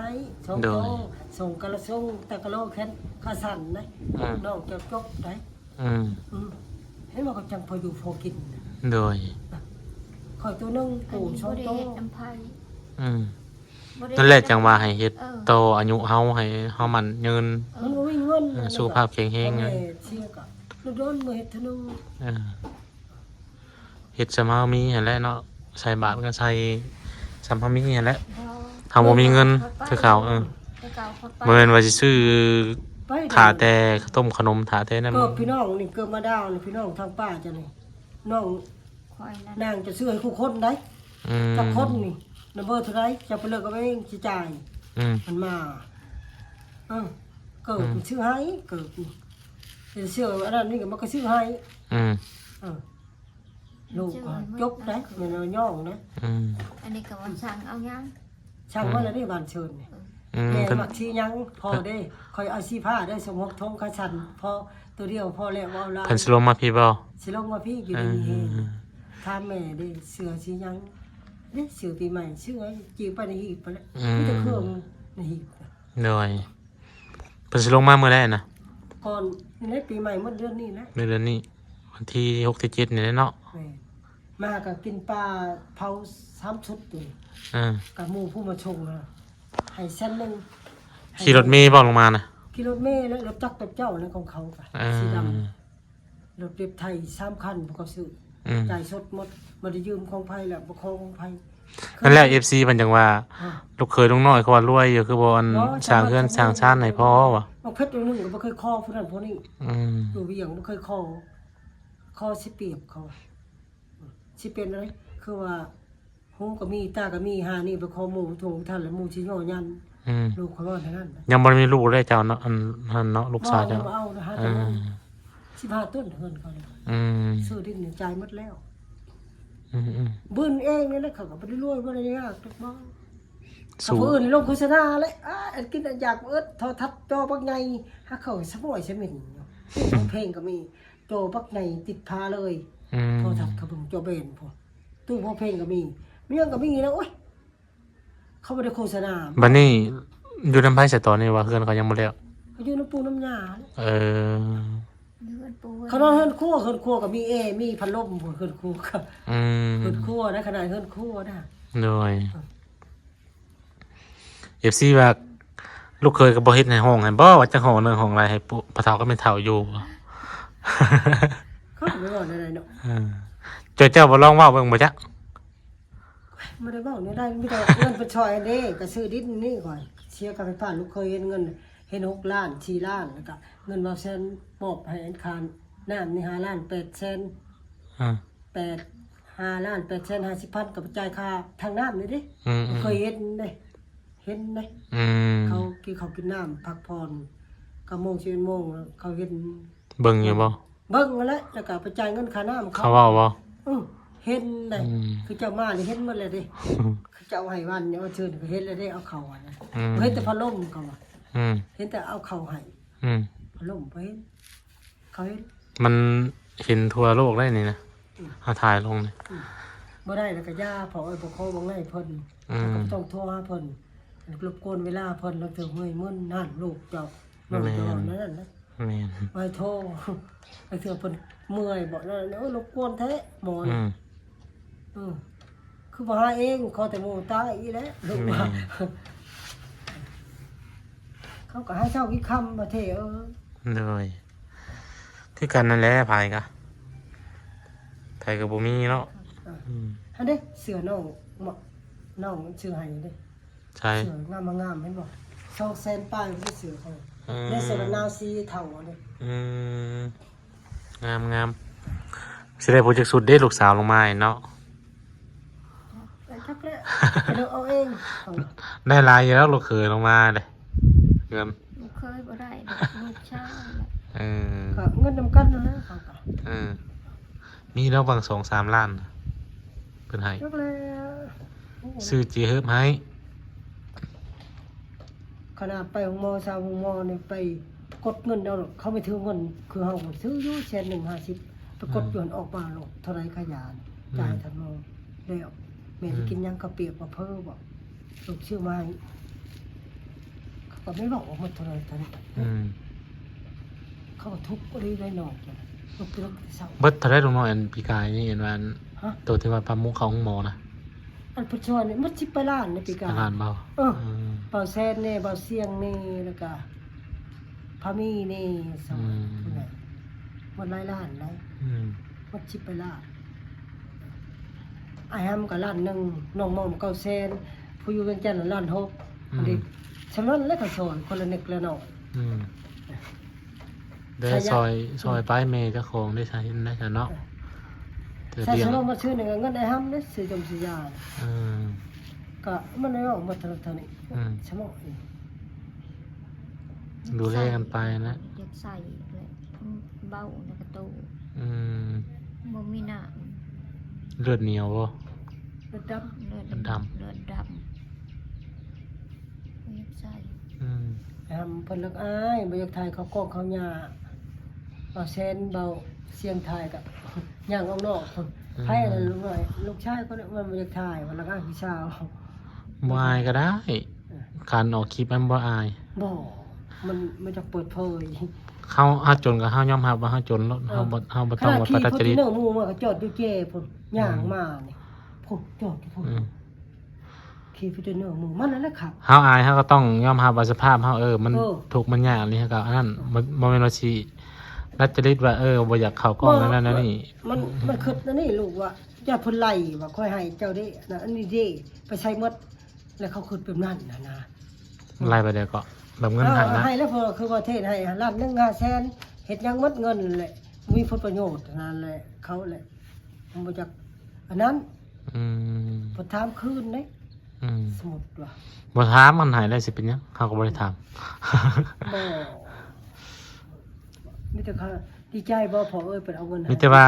ສອງໂຕ ໂດຍ ສົ່ງກະລະຊົງ ຕາກະໂລ ແຂນຂາສັ້ນນະ ອືມ ນ້ອງເຈົ້າຈົບໄດ໋ ອືມ ອືມ ເຫັນບໍ່ ກໍຈັ່ງພໍຢູ່ພໍກິນ ໂດຍ ຂ້ອຍໂຕໜຶ່ງ ອັນນີ້ ໂຕສອງໂຕ ບໍ່ໄດ້ເຮັດນຳໃຜ ອືມ ບໍ່ໄດ້ ນັ້ນແຫຼະ ເຮັດນຳໃຜ ຈັ່ງວ່າໃຫ້ເຮັດ ເອີ ຕໍ່ອາຍຸເຮົາ ໃຫ້ເຮົາໝັ້ນຍືນ ມັນບໍ່ມີເງິ ເອີ ສຸຂະພາບແຂງແຮງ ແມ່ເສຍກໍດົນໆມາເຮັດເທື່ອໜຶ່ງ ເອີ ເຮັດສ່ຳເຮົາມີຫັ້ນແຫຼະເນາະ ໃສ່ບາດກໍໃສ່ສ່ຳເຮົາມີຫັ້ນແຫຼະ ບໍ່ ເຮົາບໍ່ມີເງິນຄືເກົ່າ ເອີ ຄືເກົ່າ ບໍ່ແມ່ນວ່າຊິຊື້ ໄປ ຖ້າແຕ່ເຂົ້າຕົ້ມເຂົ້າໜົມ ຖ້າແຕ່ນັ້ນ ເກີບພີ່ນ້ອງນີ້ ເກີບມາດາວນີ້ ພີ່ນ້ອງທາງປ້າເຈົ້ານີ້ ນ້ອງ ຂ້ອຍນັ້ນ ນາງຈະຊື້ໃຫ້ຄູ່ຄົນໄດ໋ ອືມ ຈັກຄົນນີ້ ນຳເບີເທົ່າໃດ ເຈົ້າໄປເລີກເອົາເອງ ຊິຈ່າຍ ອືມ ມັນມາ ເອີ ເກີບ ອືມ ມັນຊື້ໃຫ້ ເກີບນີ້ ເປັນເສື້ອອັນນັ້ນນີ້ກໍມັນກໍຊື້ໃຫ້ ອືມ ເອີ ລູກກໍຈົບໄດ໋ ແມ່ນວ່າຍ້ອງນະ ອືມ ອັນນີ້ກໍວ່າສັ່ງເອົາຫຍັງ ຊ່າງ ອືມ ວ່າແລ້ວເດ້ ບ້ານເຊີນນີ້ ອືມ ແມ່ ເພິ່ນມັກສີຫຍັງ ພໍເດ້ ຂ້ອຍເອົາສີຟ້າເດີ ສົມຮົບ ທົ່ງຂາສັ້ນ ພໍ ຕົວດຽວພໍແລ້ວ ບໍ່ເອົາຫຼາຍ ເພິ່ນຊິລົງມາພີ້ບໍ່ ຊິລົງມາພີ້ ຢູ່ດີມີແຮງ ເອີ ຖາມແມ່ເດ້ ເສື້ອສີຫຍັງເດ້ ເສື້ອປີໃໝ່ ຊື້ໃຫ້ ຈີບໄປໃນຮີບໄປແລ້ວ ອືມ ມີແຕ່ເຄື່ອງໃນຮີບ ໂດຍ ເພິ່ນຊິລົງມາມື້ໃດນະ ກ່ອນນີ້ແຫຼະ ປີໃໝ່ໝົດເດືອນນີ້ແຫຼະ ໃນເດືອນນີ້ ວັນທີຫົກ ທີເຈັດນີ້ແຫຼະເນາະ ແມ່ນ ມາກໍກິນປາເຜົາສາມຊຸດນີ້ ເອີ ກັບໝູ່ຜູ້ມາສົ່ງນະ ໃຫ້ແສນໜຶ່ງ ຂີ່ລົດເມບໍ່ລົງມານະ ຂີ່ລົດເມແລະ ລົດຈັກຕົວເຈົ້ານັ້ນຂອງເຂົາ ເອີ ສີດຳ ລົດເລັບໄທສາມຄັນ ພວກເຂົາຊື້ ອືມ ຈ່າຍສົດໝົດ ບໍ່ໄດ້ຢືມຂອງໃຜແລ້ວ ບໍ່ຂໍຂອງໃຜ ນັ້ນແຫຼະ ເອັຟຊີ ເພິ່ນຈັ່ງວ່າ ອາ ລູກເຂີຍລຸງນ້ອຍ ເຂົາວ່າລວຍຢູ່ ຄືບໍ່ ອັນ ບໍ່ ສ້າງເຮືອນສ້າງຊານໃຫ້ພໍ່ວະ ບັກເຜັດໜຶ່ງກໍບໍ່ເຄີຍຂໍຜູ້ນັ້ນຜູ້ນີ້ ອືມ ຢູ່ວຽງບໍ່ເຄີຍຂໍ ຂໍຊິປຽບເຂົາ ຊິເປັນໄດ໋ ຄືວ່າ ຫູກໍມີ ຕາກໍມີ ຫານີ້ໄປຂໍໝູ່ ໂທບໍ່ທັນ ແລ້ວໝູ່ຊິຍໍ້ຍັນ ອືມ ລູກເຂົາເວົ້າເທົ່ານັ້ນ ຍັງບໍ່ໄດ້ມີລູກເດ້ເຈົ້າເນາະ ອັນນັ້ນເນາະ ລູກຊາຍເຈົ້າ ບໍ່ເອົາ ເອີ ສິບຫ້າຕົ້ນເຮືອນເຂົານີ້ ອືມ ຊື້ດິນນີ້ຈ່າຍໝົດແລ້ວ ອືມໆ ບືນເອງນີ້ແຫຼະ ເຂົາກໍບໍ່ໄດ້ລວຍ ບໍ່ໄດ້ຍາກຈັກບໍ່ ຜູ້ອື່ນລົງໂຄສະນາແຫຼະ ອາ ອັນກິນອັນຢາກເອິດ ໂທລະທັດຈໍບັກໃຫຍ່ ຫາເຂົາສະໝອຍສະໝິ່ນຢູ່ ເພງກໍມີ ຈໍບັກໃຫຍ່ຕິດຝາເລີຍ ອືມ ໂທລະທັດເຂົາເບິ່ງຈໍແບນພຸ້ນ ຕູ້ເປົ່າເພງກໍມີ ມີຫຍັງກໍມີແລ້ວ ໂອ້ຍ ເຂົາບໍ່ໄດ້ໂຄສະນາ ບັດນີ້ຢູ່ນຳໃຜຊະຕອນນີ້ ວ່າເຮືອນເຂົາຍັງບໍ່ແລ້ວ ເຂົາຢູ່ນຳປູ່ນຳຍ່າ ເອີ ຢູ່ເຮືອນປູ່ ເຂົານອນເຮືອນຄົວ ເຮືອນຄົວກໍມີແອ ມີພັດລົມພຸ້ນ ເຮືອນຄົວ ອືມ ເຮືອນຄົວນະ ຂະໜາດເຮືອນຄົວນະ ໂດຍ ເອີ ເອັຟຊີ ວ່າລູກເຂີຍກໍບໍ່ເຮັດໃຫ້ຫ້ອງໃຫ້ບໍ່ ວ່າຈັກຫ້ອງໜຶ່ງຫ້ອງໃດ ໃຫ້ປູ່ ພໍ່ເຖົ້າກັບແມ່ເຖົ້າຢູ່ ເຂົາກໍບໍ່ເວົ້າແນວໃດເນາະ ເອີ ເຈົ້າ ເຈົ້າບໍ່ລອງເວົ້າເບິ່ງບໍ່ຈັກ ບໍ່ໄດ້ເວົ້າແນວໃດ ມີແຕ່ເງິນໄປຊ່ອຍອັນເດ້ ກໍຊື້ດິນນີ້ກ່ອນ ເສຍຄ່າໄຟຟ້າ ລູກເຂີຍເຮັດເງິນ ເຮັດຫົກລ້ານ ສີ່ລ້ານ ແລ້ວກໍເງິນບ່າວແສນມອບໃຫ້ອັນຄ່ານ້ຳນີ້ຫ້າລ້ານແປດແສນ ອືມ ແປດ ຫ້າລ້ານແປດແສນຫ້າສິບພັນ ກໍໄປຈ່າຍຄ່າທາງນ້ຳນີ້ເດ້ ອືມໆ ເຄີຍເຫັນເດ້ ເຫັນເດ້ ອືມ ເຂົາກິນເຂົ້າກິນນ້ຳ ພັກຜ່ອນ ເກົ້າໂມງ ສິບເອັດໂມງ ເຂົາເຫັນ ເບິ່ງຢູ່ບໍ່? ເບິ່ງຫັ້ນແຫຼະ ແລ້ວກໍໄປຈ່າຍເງິນຄ່ານ້ຳເຂົາ ເຂົາເວົ້າບໍ່? ອື ເຫັນໄດ໋ ອືມ ຄືເຈົ້າມານີ້ເຫັນໝົດແລ້ວເດ້ ຄືເຈົ້າໃຫ້ວັນນີ້ ເອົາເຊີນກໍເຫັນແລ້ວເດ້ ເອົາເຂົ້າຫັ້ນນະ ອືມ ເຫັນແຕ່ພັດລົມເຂົາວ່າ ອືມ ເຫັນແຕ່ເອົາເຂົ້າໃຫ້ ອືມ ພັດລົມບໍ່ເຫັນ ເຂົາເຫັນ ມັນເຫັນທົ່ວໂລກໄດ໋ນີ້ນະ ອືມ ເຮົາຖ່າຍລົງນີ້ ອືມ ບໍ່ໄດ້ແລ້ວກໍຢ່າ ເພາະວ່າບໍ່ຂໍຫວັງໃນເພິ່ນ ອືມ ແລ້ວກໍບໍ່ຕ້ອງໂທຫາເພິ່ນ ລົບກວນເວລາເພິ່ນ ລາງເທື່ອເມື່ອຍມຶນ ນັ້ນລູກເຈົ້າ ແມ່ນ ນ້ອງເຈົ້ານັ້ນນະ ແມ່ນ ໄວ້ໂທ ລາງເທື່ອເພິ່ນເມື່ອຍບໍ ໂອ້ຍ ລົບກວນແທ້ໝໍ ອືມ ເອີ ຄືບໍ່ຫາເອງ ຂໍແຕ່ໝູ່ຕາຍອີກແຫຼະ ລູກວ່າ ແມ່ນ ເຂົາກໍຫາເຊົ້າກິນຄ່ຳ ປະເທດເອີຍ ໂດຍ ຄືກັນນັ້ນແຫຼະ ໃຜກະ ໃຜກໍບໍ່ມີເນາະ ເອີ ອືມ ຫັ້ນເດ້ ເສື້ອນ້ອງ ນ້ອງຊື້ໃຫ້ເດ້ ໃຊ່ ເສື້ອງາມໆ ເຫັນບໍ່ ສອງແສນປາຍ ເສື້ອຂອງ ອືມ ໃນເສື້ອກັນໜາວສີເທົາເດ້ ອືມ ງາມໆ ຊິໄດ້ຜູ້ຈັກຊຸດເດ້ ລູກສາວລົງມາເນາະ ໄປຈັກແລ້ວ ໄປເລືອກເອົາເອງ ໄດ້ຫຼາຍຢູ່ແລ້ວ ລູກເຂີຍລົງມາເດ້ ເງິນ ລູກເຂີຍບໍ່ໄດ້ດອກ ລູກຊາຍແຫຼະ ເອີ ກໍເງິນນຳກັນນັ້ນແຫຼະ ເຂົາກໍ ເອີ ມີແລ້ວຫວ່າງສອງສາມລ້ານ ເພິ່ນໃຫ້ ຈັກແລ້ວ ຊື້ຈີເຮີບໃຫ້ ຂະໜາດໄປໂຮງໝໍ ຊາວໂຮງໝໍນີ້ ໄປກົດເງິນເອົາ ເຂົາໄປຖືເງິນ ຄືເຮົາກໍຊື້ຢູ່ແສນໜຶ່ງຫ້າສິບ ໄປກົດ ອືມ ຢູ່ຫັ້ນ ອອກມາໂລດ ເທົ່າໃດຄ່າຢາ ອືມ ຈ່າຍທັນໝໍ ແລ້ວ ແມ່ ອືມ ຊິກິນຫຍັງ ເຂົ້າປຽກບໍ່ ເຝີບໍ່ ລູກຊື້ມາໃຫ້ ເຂົາກໍໄດ້ບອກວ່າໝົດເທົ່າໃດເທົ່ານີ້ ອືມ ເຂົາກໍທຸກອີ່ຫຼີໄດ໋ນ້ອງ ເບິດເທົ່າໃດ ລຸງນ້ອຍ ອັນປີກາຍນີ້ ອັນວ່າ ຮະ ໂຕທີ່ວ່າປາໝູເຂົ້າໂຮງໝໍນະ ອັນເພິ່ນຊ່ອຍນີ້ໝົດສິບປາຍລ້ານໃນປີກາຍ ສິບປາຍລ້ານບໍ່? ເອີ ອືມ ບ່າວແສນແດ່ ບ່າວຊຽງແດ່ ແລ້ວກະໃຜ ເຂົາມີແດ່ຊ່ອຍ ອືມ ຜູ້ໃດ ໝົດຫຼາຍລ້ານໄດ໋ ອືມ ໝົດສິບປາຍລ້ານ. ອ້າຍຫຳກໍລ້ານໜຶ່ງ ນ້ອງມອມເກົ້າແສນ ຜູ້ຢູ່ວຽງຈັນລ້ານຫົກ ອືມ ອັນນີ້ ສ່ຳນັ້ນແຫຼະ ກໍຊ່ອຍຄົນລະເລັກລະນ້ອຍ ອືມ ໄດ້ຊ່ອຍ ຊ່ອຍໄປແມ່ເຈົ້າຂອງໄດ້ສາເຫັນໄດ້ຊະເນາະ ເອີ ແຕ່ລ້ຽງ ສະມອງມາຊື້ນີ້ກໍເງິນອ້າຍຫຳເດ້ ຊື້ຈົມຊື້ຢາ ເອີ ກໍມັນໄດ້ອອກໝົດເທົ່ານັ້ນເທົ່ານີ້ ອືມ ສະມອງ ດູແລກັນໄປນະ ຢາກໃສ່ແຫຼະ ເບົາແລ້ວກໍໂຕ ອືມ ບໍ່ມີນ້ຳ ເລືອດໜຽວບໍ່? ເລືອດດຳ ເລືອດດຳ ເລືອດດຳ ບໍ່ຢາກໃສ່ ອືມ ແອມ ເພິ່ນລະອາຍ ບໍ່ຢາກຖ່າຍເຂົ້າກ້ອງເຂົ້າຫຍ້າ ເບົາແຊນ ເບົາສຽງຖ່າຍກໍຍ່າງອອກນອກ ອືມ ໃຜອັນນັ້ນ ລູກນ້ອຍ ລູກຊາຍຄົນນັ້ນ ມັນບໍ່ຢາກຖ່າຍ ວ່າລະອາຍຜູ້ສາວ ບໍ່ອາຍກໍໄດ້ ເອີ ຄັນອອກຄລິບມັນບໍ່ອາຍ ບໍ່ ມັນ ມັນຈະເປີດເຜີຍ ເຮົາ ເຮົາຈົນກໍເຮົາຍອມຮັບວ່າເຮົາຈົນໂລດ ເອີ ເຮົາບໍ່ ເຮົາບໍ່ຕ້ອງວ່າປະດັດຈະລິດ ຂະໜາດຂີ່ຟໍຈູເນີໝູ່ມາກໍຈອດຢູ່ເຈພຸ້ນ ຍ່າງມານີ້ ອືມ ພຸ້ນ ຈອດຢູ່ພຸ້ນ ອືມ ຂີ່ຟໍຈູເນີໝູ່ ມັນນັ້ນແຫຼະຄັບ ເຮົາອາຍເຮົາກໍຕ້ອງຍອມຮັບວ່າສະພາບເຮົາ ເອີ ມັນ ເອີ ທຸກມັນຍາກນີ້ ເຮົາກໍອັນນັ້ນ ບໍ່ ບໍ່ແມ່ນວ່າຊິດັດຈະລິດວ່າ ເອີ ບໍ່ຢາກເຂົ້າກ້ອງ ບໍ່ ອັນນັ້ນອັນນີ້ ມັນ ມັນຄິດອັນນີ້ລູກວ່າ ຢ່າເພິ່ນໄລ່ວ່າຂ້ອຍໃຫ້ເຈົ້າເດ້ ອັນນັ້ນອັນນີ້ເດ້ ໄປໃສ່ໝົດ ແລ້ວເຂົາຄິດແບບນັ້ນນະ ນະ ໄລ່ໄປແລ້ວກໍແບບເງິນໃຫ້ນະ ເອີ ໃຫ້ແລ້ວ ເພາະວ່າຄືວ່າເທດໃຫ້ລ້ານໜຶ່ງຫ້າແສນ ເຮັດຫຍັງໝົດເງິນແຫຼະ ມີຜົນປະໂຫຍດນັ້ນແຫຼະ ເຂົາແຫຼະ ບໍ່ຈັກອັນນັ້ນ ອືມ ເພິ່ນຖາມຄືນເດ້ ອືມ ສົມມຸດວ່າ ບໍ່ຖາມ ມັນໃຫ້ແລ້ວຊິເປັນຫຍັງ ເຮົາກໍບໍ່ໄດ້ຖາມ ບໍ່ ມີແຕ່ເຂົາດີໃຈບໍ່ພໍ່ເອີຍ ເພິ່ນເອົາເງິນໃຫ້ ມີແຕ່ວ່າ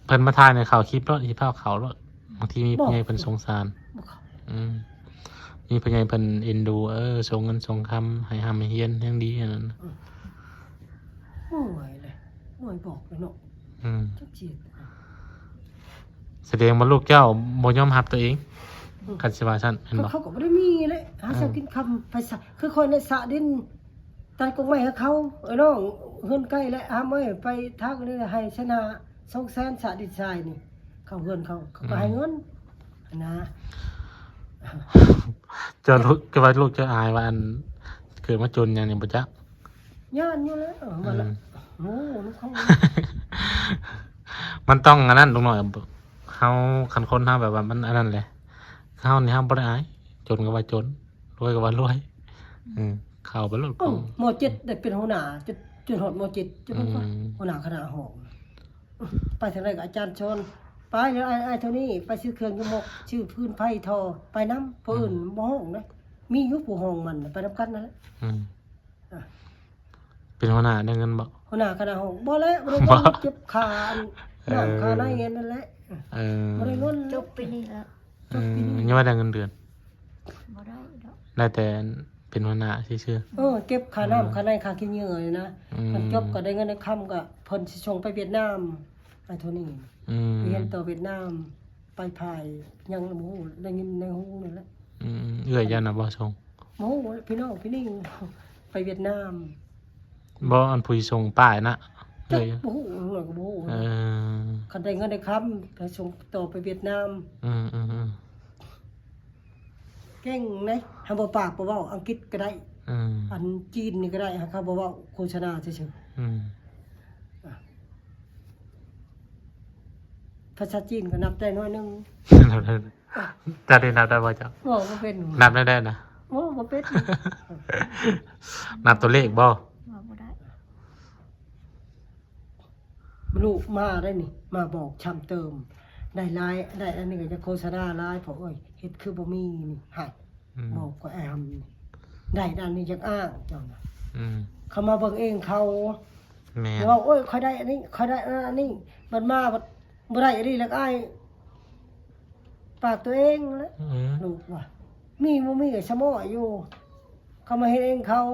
ເພິ່ນມາຖ່າຍໃນເຂົ້າຄລິບໂລດ ຊິພາເຂົ້າໂລດ ບາງທີມີຜູ້ໃຫຍ່ເພິ່ນສົງສານ ບໍ່ເຂົ້າ ອືມ ມີຜູ້ໃຫຍ່ເພິ່ນເອັນດູ ເອີ ສົ່ງເງິນສົ່ງຄຳໃຫ້ຮ່ຳໃຫ້ຮຽນ ແຮງດີອັນນັ້ນ ອືມ ໂອ້ຍເລີຍ ໂອ້ຍ ບອກເລີຍເນາະ ອືມ ຈັກຊິ ສະແດງວ່າລູກເຈົ້າບໍ່ຍອມຮັບຕົວເອງ ອືມ ຄັນຊິວ່າຊັ້ນແມ່ນບໍ່? ເຂົາກໍບໍ່ໄດ້ມີເດ້ ຫາເຊົ້າ ອືມ ກິນຄ່ຳ ໄປສະ ຄືຂ້ອຍໃນສະດິນ ຕັດກົກໄມ້ໃຫ້ເຂົາ ເອີ ນ້ອງ ເຮືອນໃກ້ແຫຼະ ຫາມເອີຍ ໄປທາງນີ້ໃຫ້ຊະນະສອງແສນ ສະດິນຊາຍນີ້ ເຂົ້າເຮືອນເຂົາ ເຂົາກໍໃຫ້ເງິນ ອືມ ຫັ້ນນະ ເຈົ້າລູກ ເຈົ້າວ່າລູກເຈົ້າອາຍວ່າ ອັນ ເກີດມາຈົນຫຍັງນີ້ບໍ່ຈັກ ຢ້ານຢູ່ແລ້ວ ເອີ ວ່າລະ ອືມ ໂອ້ ນຳເຂົາ ມັນຕ້ອງອັນນັ້ນ ລຸງນ້ອຍ ເຮົາ ຄັນຄົນເຮົາແບບວ່າມັນອັນນັ້ນແຫຼະ ເຮົານີ້ເຮົາບໍ່ໄດ້ອາຍ ຈົນກໍວ່າຈົນ ລວຍກໍວ່າລວຍ ເອີ ເຂົ້າໄປໂລດ ໂອ້ ມໍເຈັດໄດ້ເປັນຫົວໜ້າ ຈົນ ຈົນຮອດມໍເຈັດ ຈົນ ອືມ ຫົວໜ້າຄະນະຫ້ອງ ໄປທາງໃດກໍອາຈານສອນ ໄປເດີອ້າຍ ອ້າຍໂທນີ້ ໄປຊື້ເຄື່ອງຢູ່ໝົກ ຊື້ຟືນໄຟທໍ່ ໄປນຳ ຜູ້ອື່ນ ອືມ ບໍ່ຮ້ອງເດ້ ມີຢູ່ຜູ້ຮ້ອງມັນ ໄປນຳກັນນັ້ນແຫຼະ ອືມ ອ່ະ ເປັນຫົວໜ້າໄດ້ເງິນບໍ່? ຫົວໜ້າຄະນະຫ້ອງ ບໍ່ແຫຼະ ບໍ່ໄດ້ເງິນ ບໍ່ ເກັບຄ່າອັນ ເອີ ນ້ຳຄ່າໃນອັນນັ້ນແຫຼະ ເອີ ບໍ່ໄດ້ເງິນ ຈົບປີນີ້ແຫຼະ ເອີ ຈົບປີນີ້ ຍັງບໍ່ໄດ້ເງິນເດືອນ ບໍ່ໄດ້ດອກ ໄດ້ແຕ່ເປັນຫົວໜ້າຊື່ໆ ເອີ ເກັບຄ່ານ້ຳ ອືມ ຄ່າໃນ ຄ່າຂີ້ເຫຍື້ອນີ້ນະ ອືມ ຄັນຈົບກໍໄດ້ເງິນໄດ້ຄຳ ກໍເພິ່ນຊິສົ່ງໄປຫວຽດນາມ ໄອ້ໂທນີ້ ອືມ ໄປຮຽນຕໍ່ຫວຽດນາມ ໄປພາຍ ຍັງບໍ່ຮູ້ ໄດ້ຍິນໃນຫູນີ້ແຫຼະ ອືມ ເອື້ອຍເຈົ້ານະບໍ່ສົ່ງ? ບໍ່ຮູ້ ພີ່ນ້ອງພີ່ໜິງໄປຫວຽດນາມ ບໍ່ ອັນຜູ້ທີ່ສົ່ງປ້ານະ ຈັກ ເອື້ອຍ ບໍ່ຮູ້ ເອື້ອຍກໍບໍ່ຮູ້ ເອີ ຄັນໄດ້ເງິນໄດ້ຄຳ ໃຫ້ສົ່ງຕໍ່ໄປຫວຽດນາມ ອືມໆໆ ເກັ່ງເດ້ ຫາບໍ່ປາກບໍ່ເວົ້າ ອັງກິດກໍໄດ້ ອືມ ອັນຈີນນີ້ກໍໄດ້ ຫາເຂົາບໍ່ເວົ້າ ໂຄສະນາຊື່ໆ ອືມ ອ່ະ ພາສາຈີນກໍນັບໄດ້ໜ້ອຍໜຶ່ງ ເຈົ້າໄດ້ນັບໄດ້ບໍ່ເຈົ້າ? ບໍ່ ບໍ່ເປັນ ນັບໄດ້ໄດ້ນະ? ບໍ່ ບໍ່ເປັນ ນັບຕົວເລກບໍ່? ບໍ່ ບໍ່ໄດ້ ລູກມາໄດ້ນີ້ ມາບອກຊ້ຳເຕີມ ໄດ້ຫຼາຍ ໄດ້ອັນນີ້ກໍຈະໂຄສະນາຫຼາຍ ພໍ່ເອີຍ ເຮັດຄືບໍ່ມີນີ້ ໃຫ້ ອືມ ບອກກໍແອມ ໄດ້ອັນນີ້ຢາກອ້າງເຈົ້ານະ ອືມ ເຂົາມາເບິ່ງເອງເຂົາ ແມ່ນ ເວົ້າ ໂອ້ຍ ຂ້ອຍໄດ້ອັນນີ້ ຂ້ອຍໄດ້ອັນນັ້ນອັນນີ້ ບັດມາບັດບໍ່ໄດ້ອັນນີ້ ແລ້ວກໍອາຍປາກຕົວເອງແຫຼະ ອືມ ລູກວ່າ ມີບໍ່ມີກໍສະໝໍ້ຢູ່ ເຂົາມາເຮັດເອງເຂົາ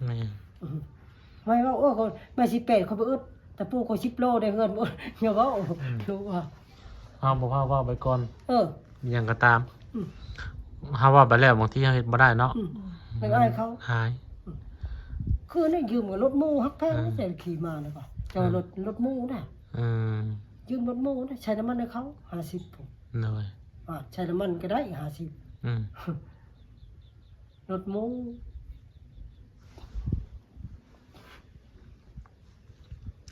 ແມ່ນ ອືມ ແມ່ເວົ້າ ໂອ້ຍ ແມ່ສິບແປດ ຂ້ອຍບໍ່ອຶດ ຕະປູຂ້ອຍສິບໂລ ໄດ້ເຮືອນບໍ່ ຢ່າເວົ້າ ອືມ ລູກວ່າ ເຮົາບໍ່ພາເວົ້າໄປກ່ອນ ເອີ ອີ່ຫຍັງກໍຕາມ ອືມ ເຮົາເວົ້າໄປແລ້ວ ບາງທີເຮົາເຮັດບໍ່ໄດ້ເນາະ ອືມ ອືມ ອາຍເຂົາ ອາຍ ອືມ ຄືນີ້ຢືມກັບລົດໝູ່ ຮັກແພງ ເອີ ແຕ່ຂີ່ມາແລ້ວກໍ ເຈົ້າ ເອີ ລົດ ລົດໝູ່ນະ ອືມ ຢືມລົດໝູ່ນະ ໃຊ້ນ້ຳມັນໃຫ້ເຂົາ ຫ້າສິບ ໂດຍ ອ່າ ໃຊ້ນ້ຳມັນກໍໄດ້ ຫ້າສິບ ອືມ ລົດໝູ່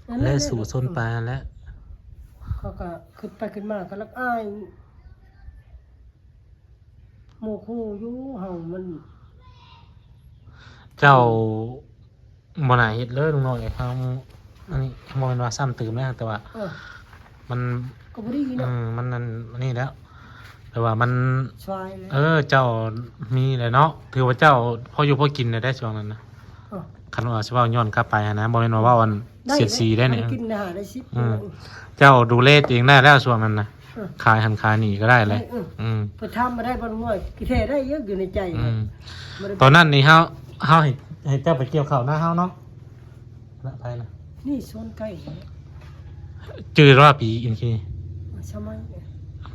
ນັ້ນແຫຼະ ແລະ ສູ້ຊົນໄປຫັ້ນແຫຼະ. ເຂົາກໍຄິດໄປຄິດມາກໍລະອາຍ ໝູ່ຄູ່ຢູ່ເຮົາມັນ ເຈົ້າບໍ່ໜ້າເຮັດເລີຍລຸງນ້ອຍ ເຮົາ ອັນນີ້ບໍ່ແມ່ນວ່າຊ້ຳຕື່ມນະ ແຕ່ວ່າ ເອີ ມັນ ກໍບໍ່ດີເນາະ ເອີ ມັນນັ້ນ ອັນນີ້ແລ້ວ ແຕ່ວ່າມັນ ຊວາຍແລ້ວ ເອີ ເຈົ້າມີແລ້ວເນາະ ຖືວ່າເຈົ້າພໍຢູ່ພໍກິນໄດ້ ໄດ້ຊ່ວງນັ້ນນະ. ເອີ ຄັນວ່າຊິເວົ້າຍ້ອນກັບໄປຫັ້ນນະ ບໍ່ແມ່ນວ່າເວົ້າອັນ ໄດ້ ສຽດສີໄດ້ນີ້ ກິນໄດ້ຫ້າໄດ້ສິບ ອືມ ເຈົ້າດູແລຕົວເອງໄດ້ແລ້ວຊ່ວງນັ້ນນະ ເອີ ຂາຍຫັ້ນຂາຍນີ້ກໍໄດ້ແຫຼະ ໄດ້ ເອີ ອືມ ເພິ່ນຖາມມາໄດ້ບໍ່ ງວດ ທີ່ແທ້ໄດ້ຢູ່ໃນໃຈ ອືມ ບໍ່ໄດ້ ຕອນນັ້ນນີ້ເຮົາ ເຮົາໃຫ້ ໃຫ້ເຈົ້າໄປກ່ຽວເຂົ້ານາເຮົາເນາະ ນະ ໃຜນະ ນີ້ສວນໃກ້ນີ້ ຈື່ວ່າປີອີກທີ ສະໄໝ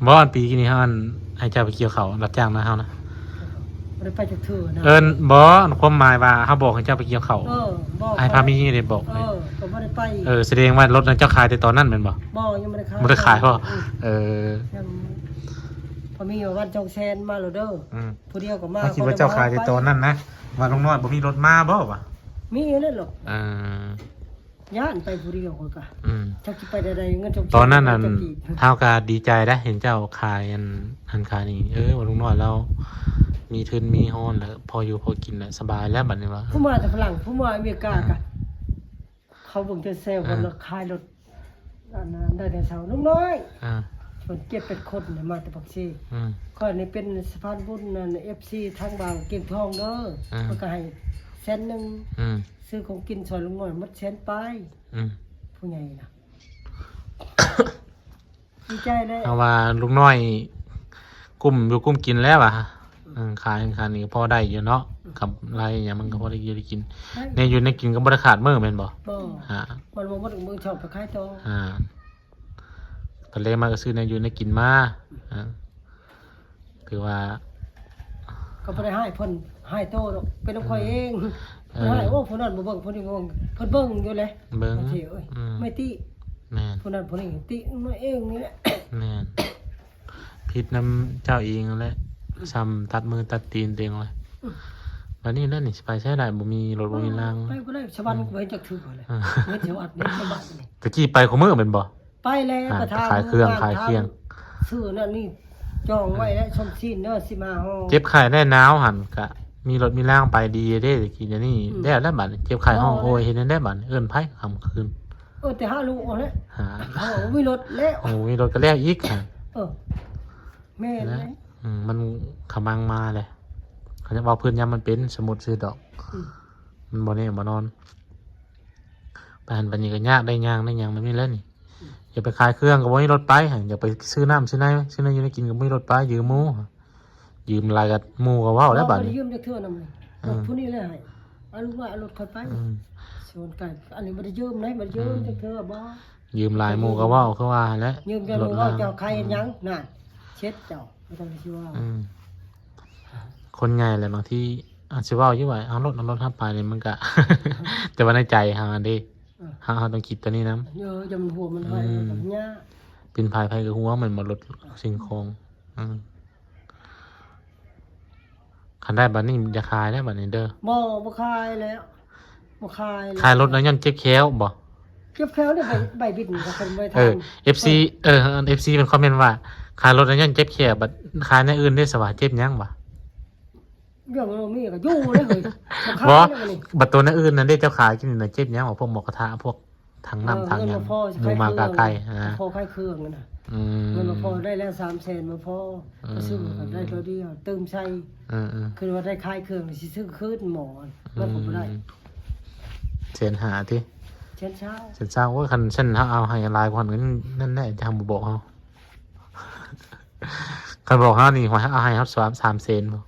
ບໍ່ ອັນປີນີ້ເຮົາ ອັນ ໃຫ້ເຈົ້າໄປກ່ຽວເຂົ້າ ຮັບຈ້າງນາເຮົານະ ບໍ່ໄດ້ໄປຈັກເທື່ອນະ ເອີ້ນ ບໍ່ ຄວາມໝາຍວ່າເຮົາບອກໃຫ້ເຈົ້າໄປກ່ຽວເຂົ້າ ເອີ ບອກ ໃຫ້ພາມີເດ້ບອກ ເອີ ກໍບໍ່ໄດ້ໄປ ເອີ ສະແດງວ່າລົດນັ້ນເຈົ້າຂາຍແຕ່ຕອນນັ້ນແມ່ນບໍ່? ບໍ່ ຍັງບໍ່ໄດ້ຂາຍ ບໍ່ໄດ້ຂາຍບໍ່? ອືມ ເອີ ຍັງ ພາມີວ່າວັນສອງແສນມາໂລດເດີ ອືມ ຜູ້ດຽວກໍມາ ຂ້ອຍຄິດວ່າເຈົ້າຂາຍແຕ່ຕອນນັ້ນນະ ວ່າລຸງນ້ອຍບໍ່ມີລົດມາບໍ່ວະ? ມີຢູ່ນັ້ນລະ ເອີ ຢ້ານໄປຜູ້ດຽວຂ້ອຍກະ ອືມ ຈັກຊິໄປແນວໃດ ເງິນສອງແສນ ຕອນນັ້ນນັ້ນ ເຮົາກະດີໃຈໄດ໋ ເຫັນເຈົ້າຂາຍອັນ ອັນຂາຍນີ້ ເອີ ວ່າລຸງນ້ອຍລາວມີທຶນມີຮອນແລ້ວ ພໍຢູ່ພໍກິນແລ້ວ ສະບາຍແລ້ວບັດນີ້ວ່າ ຜູ້ມາແຕ່ຝຣັ່ງ ຜູ້ມາອາເມລິກາກະ ເອີ ເຂົາເບິ່ງແຕ່ແຊວ ເອີ ເພິ່ນລະຂາຍລົດ ອັນນັ້ນໄດໂນເສົາ ລຸງນ້ອຍ ອ່າ ເພິ່ນເຈັດແປດຄົນນະ ມາແຕ່ປາກເຊ ອືມ ຂ້ອຍນີ້ເປັນສະພານບຸນນັ້ນ ເອັຟຊີ ທາງບ່າວກຽງທອງເດີ ອ່າ ເພິ່ນກໍໃຫ້ແສນໜຶ່ງ ອືມ ຊື້ຂອງກິນຊ່ອຍລຸງນ້ອຍໝົດແສນປາຍ ອືມ ຜູ້ໃຫຍ່ນະ ດີໃຈແລ້ວ ເຮົາວ່າລຸງນ້ອຍກຸ້ມຢູ່ກຸ້ມກິນແລ້ວວ່າ ເອີ ຂາຍ ຂາຍນີ້ກໍພໍໄດ້ຢູ່ເນາະ ອືມ ກຳໄລຫຍັງມັນກໍພໍໄດ້ຢູ່ໄດ້ກິນ ໄດ້ ແນວຢູ່ແນວກິນກໍບໍ່ໄດ້ຂາດມື້ແມ່ນບໍ່? ບໍ່ ອ່າ ມັນບໍ່ໝົດມື້ຊອບໄປຂາຍຕໍ່ ອ່າ ຕອນແລງມາກໍຊື້ແນວຢູ່ແນວກິນມາ ອ່າ ຖືວ່າ ກໍບໍ່ໄດ້ຮ້າຍເພິ່ນ ຮ້າຍໂຕດອກ ເປັນຂອງຂ້ອຍເອງ ເອີ ເພິ່ນຮ້າຍ ໂອ້ ຜູ້ນັ້ນບໍ່ເບິ່ງ ຜູ້ນີ້ບໍ່ເບິ່ງ ເພິ່ນເບິ່ງຢູ່ແຫຼະ ເບິ່ງ ບາງທີ ເອີຍ ອືມ ແມ່ຕິ ແມ່ນ ຜູ້ນັ້ນຜູ້ນີ້ຕິມາເອງນີ້ແຫຼະ ແມ່ນ ຜິດນຳເຈົ້າເອງຫັ້ນແຫຼະ ອືມ ຊ້ຳຕັດມືຕັດຕີນຕົວເອງແຫຼະ ອືມ ບັດນີ້ແຫຼະນີ້ ຊິໄປໃສໄດ້ ບໍ່ມີລົດ ບໍ່ມີລາງ ໄປບໍ່ໄດ້ ສະຫວັນ ອືມ ກໍບໍ່ເຫັນຈັກເທື່ອເລີຍ ເອີ ເຫັນແຕ່ວັດ ເຫັນແຕ່ວັດນີ້ ຕະກີ້ໄປຄູ່ມື້ແມ່ນບໍ່? ໄປແລ້ວ ອ່າ ປະທານ ຂາຍເຄື່ອງ ຂາຍຄຽງ ຊື້ນັ້ນນີ້ ຈອງໄວ້ແລ້ວ ຊົມຊີ້ນເດີ ສິບຫ້າຫໍ່ ເຈັບໄຂ້ໄດ້ໜາວຫັ້ນກະມີລົດມີລາງໄປດີເດ້ ຕະກີ້ ດຽວນີ້ ອືມ ແລ້ວແລ້ວບັດນີ້ ເຈັບໄຂ້ຮ້ອງໂອຍ ເຮັດແນວໃດບັດນີ້ ເອີ້ນໃຜຄ່ຳຄືນ ເອີ ແຕ່ຫາລູກເອົາແຫຼະ ຫາ ເຮົາບໍ່ມີລົດແລ້ວ ໂອ້ ມີລົດກໍແລ້ວອີກ ເອີ ແມ່ນແຫຼະ ອືມ ມັນຂະມັງມາແຫຼະ ເຂົາຈະເວົ້າພື້ນຍາມມັນເປັນ ສົມມຸດຊື່ດອກ ອືມ ມັນບໍ່ແນ່ບໍ່ນອນ ໄປຫັ້ນໄປນີ້ກໍຍາກ ໄດ້ຍ່າງໄດ້ຫຍັງແບບນີ້ແຫຼະນີ້ ອືມ ຢາກໄປຂາຍເຄື່ອງກໍບໍ່ມີລົດໄປ ຢາກໄປຊື້ນ້ຳຊື້ໃນ ຊື້ແນວຢູ່ແນວກິນກໍບໍ່ມີລົດໄປ ຢືມໝູ່ ຢືມຫຼາຍກໍໝູ່ກໍເວົ້າແລ້ວບັດນີ້ ບໍ່ໄດ້ຢືມຈັກເທື່ອນຳເລີຍ ອືມ ຜູ້ນີ້ແຫຼະໃຫ້ ເອົາລູກວ່າເອົາລົດຂ້ອຍໄປ ອືມ ສ່ວນການ ອັນນີ້ບໍ່ໄດ້ຢືມໃດ ບໍ່ໄດ້ຢືມ ອືມ ຈັກເທື່ອບໍ່ ຢືມຫຼາຍໝູ່ກໍເວົ້າຄືວ່າຫັ້ນແຫຼະ ຢືມແຕ່ໝູ່ເວົ້າ ເຈົ້າຂາຍເຮັດຫຍັງ ນັ້ນ ເຊັດເຈົ້າ ບໍ່ຕ້ອງຊິເວົ້າ ອືມ ຄົນໃຫຍ່ແຫຼະ ບາງທີອາດຊິເວົ້າຢູ່ວ່າ ເອົາລົດ ເອົາລົດຮັບໄປນີ້ ມັນກະ ແຕ່ວ່າໃນໃຈເຮົາຫັ້ນເດ້ ເອີ ເຮົາ ເຮົາຕ້ອງຄິດຕົວນີ້ນຳ ເອີ ຢ່າມັນຫົວມັນໄຫ ອືມ ມັນຍາກ ເປັນໃຜໃຜກໍຫວງແມ່ນບໍ່ ລົດ ສິ່ງຂອງ ອືມ ຄັນໄດ້ບັດນີ້ຢ່າຂາຍເດີບັດນີ້ເດີ ບໍ່ ບໍ່ຂາຍແລ້ວ ບໍ່ຂາຍແລ້ວ ຂາຍລົດນະຍ້ອນເຈັບແຂ້ວບໍ່? ເຈັບແຂ້ວນີ້ ໃບ ໃບບິນເຂົາເພິ່ນບໍ່ໄດ້ ເອີ ຖາມ ເອັຟຊີ ເອີ ເອີ ເອັຟຊີ ເພິ່ນຄອມເມັນວ່າ ຂາຍລົດນະຍ້ອນເຈັບແຂ້ວ ບັດຂາຍແນວອື່ນເດ້ ສະວ່າເຈັບຫຍັງຫວາ? ເລື່ອງມັນບໍ່ມີກໍຢູ່ເລີຍເຮີ້ຍ ບໍ່ຂາຍ ບໍ່ ແລ້ວບັດນີ້ ບັດຕົວແນວອື່ນນັ້ນເດ້ ເຈົ້າຂາຍກິນນະ ເຈັບຫຍັງຫວາ? ພວກໝໍ້ກະທະ ພວກ ຖັງນ້ຳ ເອີ ຖັງຫຍັງ ເງິນບໍ່ພໍ ໝູໝາກາໄກ່ ອ່າ ບໍ່ພໍຂາຍເຄື່ອງນະ ອືມ ເງິນບໍ່ພໍ ໄດ້ແລ້ວສາມແສນບໍ່ພໍ ອືມ ກໍຊື້ກໍໄດ້ຕົວດຽວ ຕື່ມໃສ່ ເອີໆ ຄືວ່າໄດ້ຂາຍເຄື່ອງຊິຊື້ຄືນໝໍ ອືມ ມັນກໍບໍ່ໄດ້ ແສນຫ້າຕິ ແສນຊາວ ແສນຊາວ ໂອ້ຍ ຄັນຊັ້ນເຮົາເອົາໃຫ້ຫຼາຍກວ່ານັ້ນ ນັ້ນແຫຼະ ຈະບໍ່ບອກເຮົາ ຄັນບອກເຮົານີ້ ເອົາໃຫ້ເຮົາສາມ ສາມແສນບໍ່?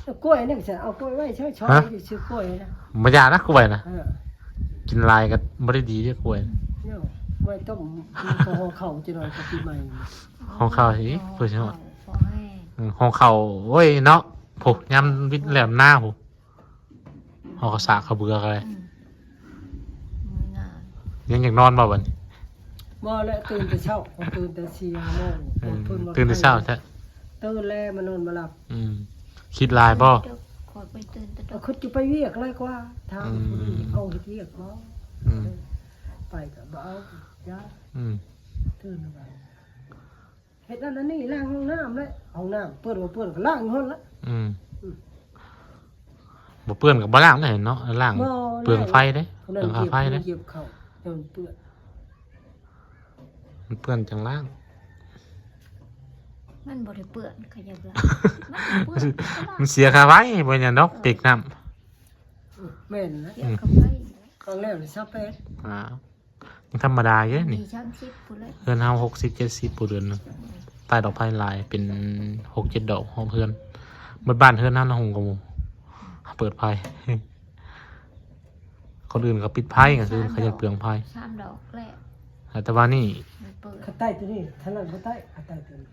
ເອົາກ້ວຍນັ້ນ ເອົາກ້ວຍໄວ້ໃຊ້ຊອຍ ຮະ? ຊື້ກ້ວຍນະ ບໍ່ຢາກນະກ້ວຍນະ ເອີ ກິນຫຼາຍກໍບໍ່ໄດ້ດີເດ້ກ້ວຍ ເນາະ ໄວ້ຕົ້ມ ກໍຫໍ່ເຂົ້າຈັກໜ່ອຍກໍປີໃໝ່ ຫໍ່ເຂົ້າອີກ ເພື່ອຊິຮອດ ຫໍ່ເຂົ້າ ອືມ ຫໍ່ເຂົ້າ ໂອ້ຍເນາະ ໂພ ຍາມວິດແລ້ວນາໂພ ເຮົາກໍສາກເຂົ້າເບືອກໍໄດ້ ອືມ ມື້ໜ້າ ຍັງຢາກນອນບໍ່ບັດນີ້? ບໍ່ແຫຼະ ຕື່ນແຕ່ເຊົ້າ ຕື່ນແຕ່ສີ່ຫ້າໂມງ ອືມ ຕື່ນແຕ່ເຊົ້າແທ້ ຕື່ນແລ້ວມານອນບໍ່ຫຼັບ ອືມ ຄິດຫຼາຍບໍ່? ຂ້ອຍໄປຕື່ນແຕ່ ເອົາ ຄິດຈະໄປວຽກຫຼາຍກວ່າ ຖາມ ອືມ ຜູ້ນີ້ ເອົາເຮັດວຽກບໍ່? ອືມ ໄປກໍບໍ່ເອົາ ຢ້ານ ອືມ ຕື່ນມາເຮັດນັ້ນອັນນີ້ ລ້າງຫ້ອງນ້ຳແຫຼະ ຫ້ອງນ້ຳເປື້ອນບໍ່ເປື້ອນກໍລ້າງຢູ່ຫັ້ນລະ ອືມ ອືມ ບໍ່ເປື້ອນກໍບໍ່ລ້າງເດ້ເນາະ ລ້າງ ບໍ່ ເປືອງໄຟເດ້ ເປືອງຄ່າໄຟເດ້ ຢຽບເຂົ້າ ໃຫ້ມັນເປື້ອນ ມັນເປື້ອນຈັ່ງລ້າງ ມັນບໍ່ໄດ້ເປື້ອນ ຂະຫຍັບລ້າງ ມັນບໍ່ເປື້ອນ ມັນເສຍຄ່າໄຟ ບໍ່ຫຍັງດອກ ເປີກນ້ຳ ແມ່ນນະ ອືມ ຄ່າໄຟ ຄາງແລ້ວນີ້ຊາວແປດ ອ່າ ຍັງທຳມະດາຢູ່ເດ້ນີ້ ມີສາມສິບພຸ້ນແຫຼະ ເຮືອນເຮົາຫົກສິບເຈັດສິບຜູ້ເດືອນໜຶ່ງ ຕາຍດອກໄຟຫຼາຍ ເປັນຫົກເຈັດດອກຮອບເຮືອນ ເບິດບ້ານເຮືອນເຮົານະ ຫຸງກະໝູ່ ເປີດໄຟ ຄົນອື່ນເຂົາປິດໄຟ ກາງຄືນເຂົາຍັງເປືອງໄຟ ສາມດອກແລ້ວ ແຕ່ວ່ານີ້ ມັນເປີດ ຄັນໄຕ້ຕົວນີ້ ທາງນັ້ນບໍ່ໄຕ້ ຄັນໄຕ້ຕົວນີ້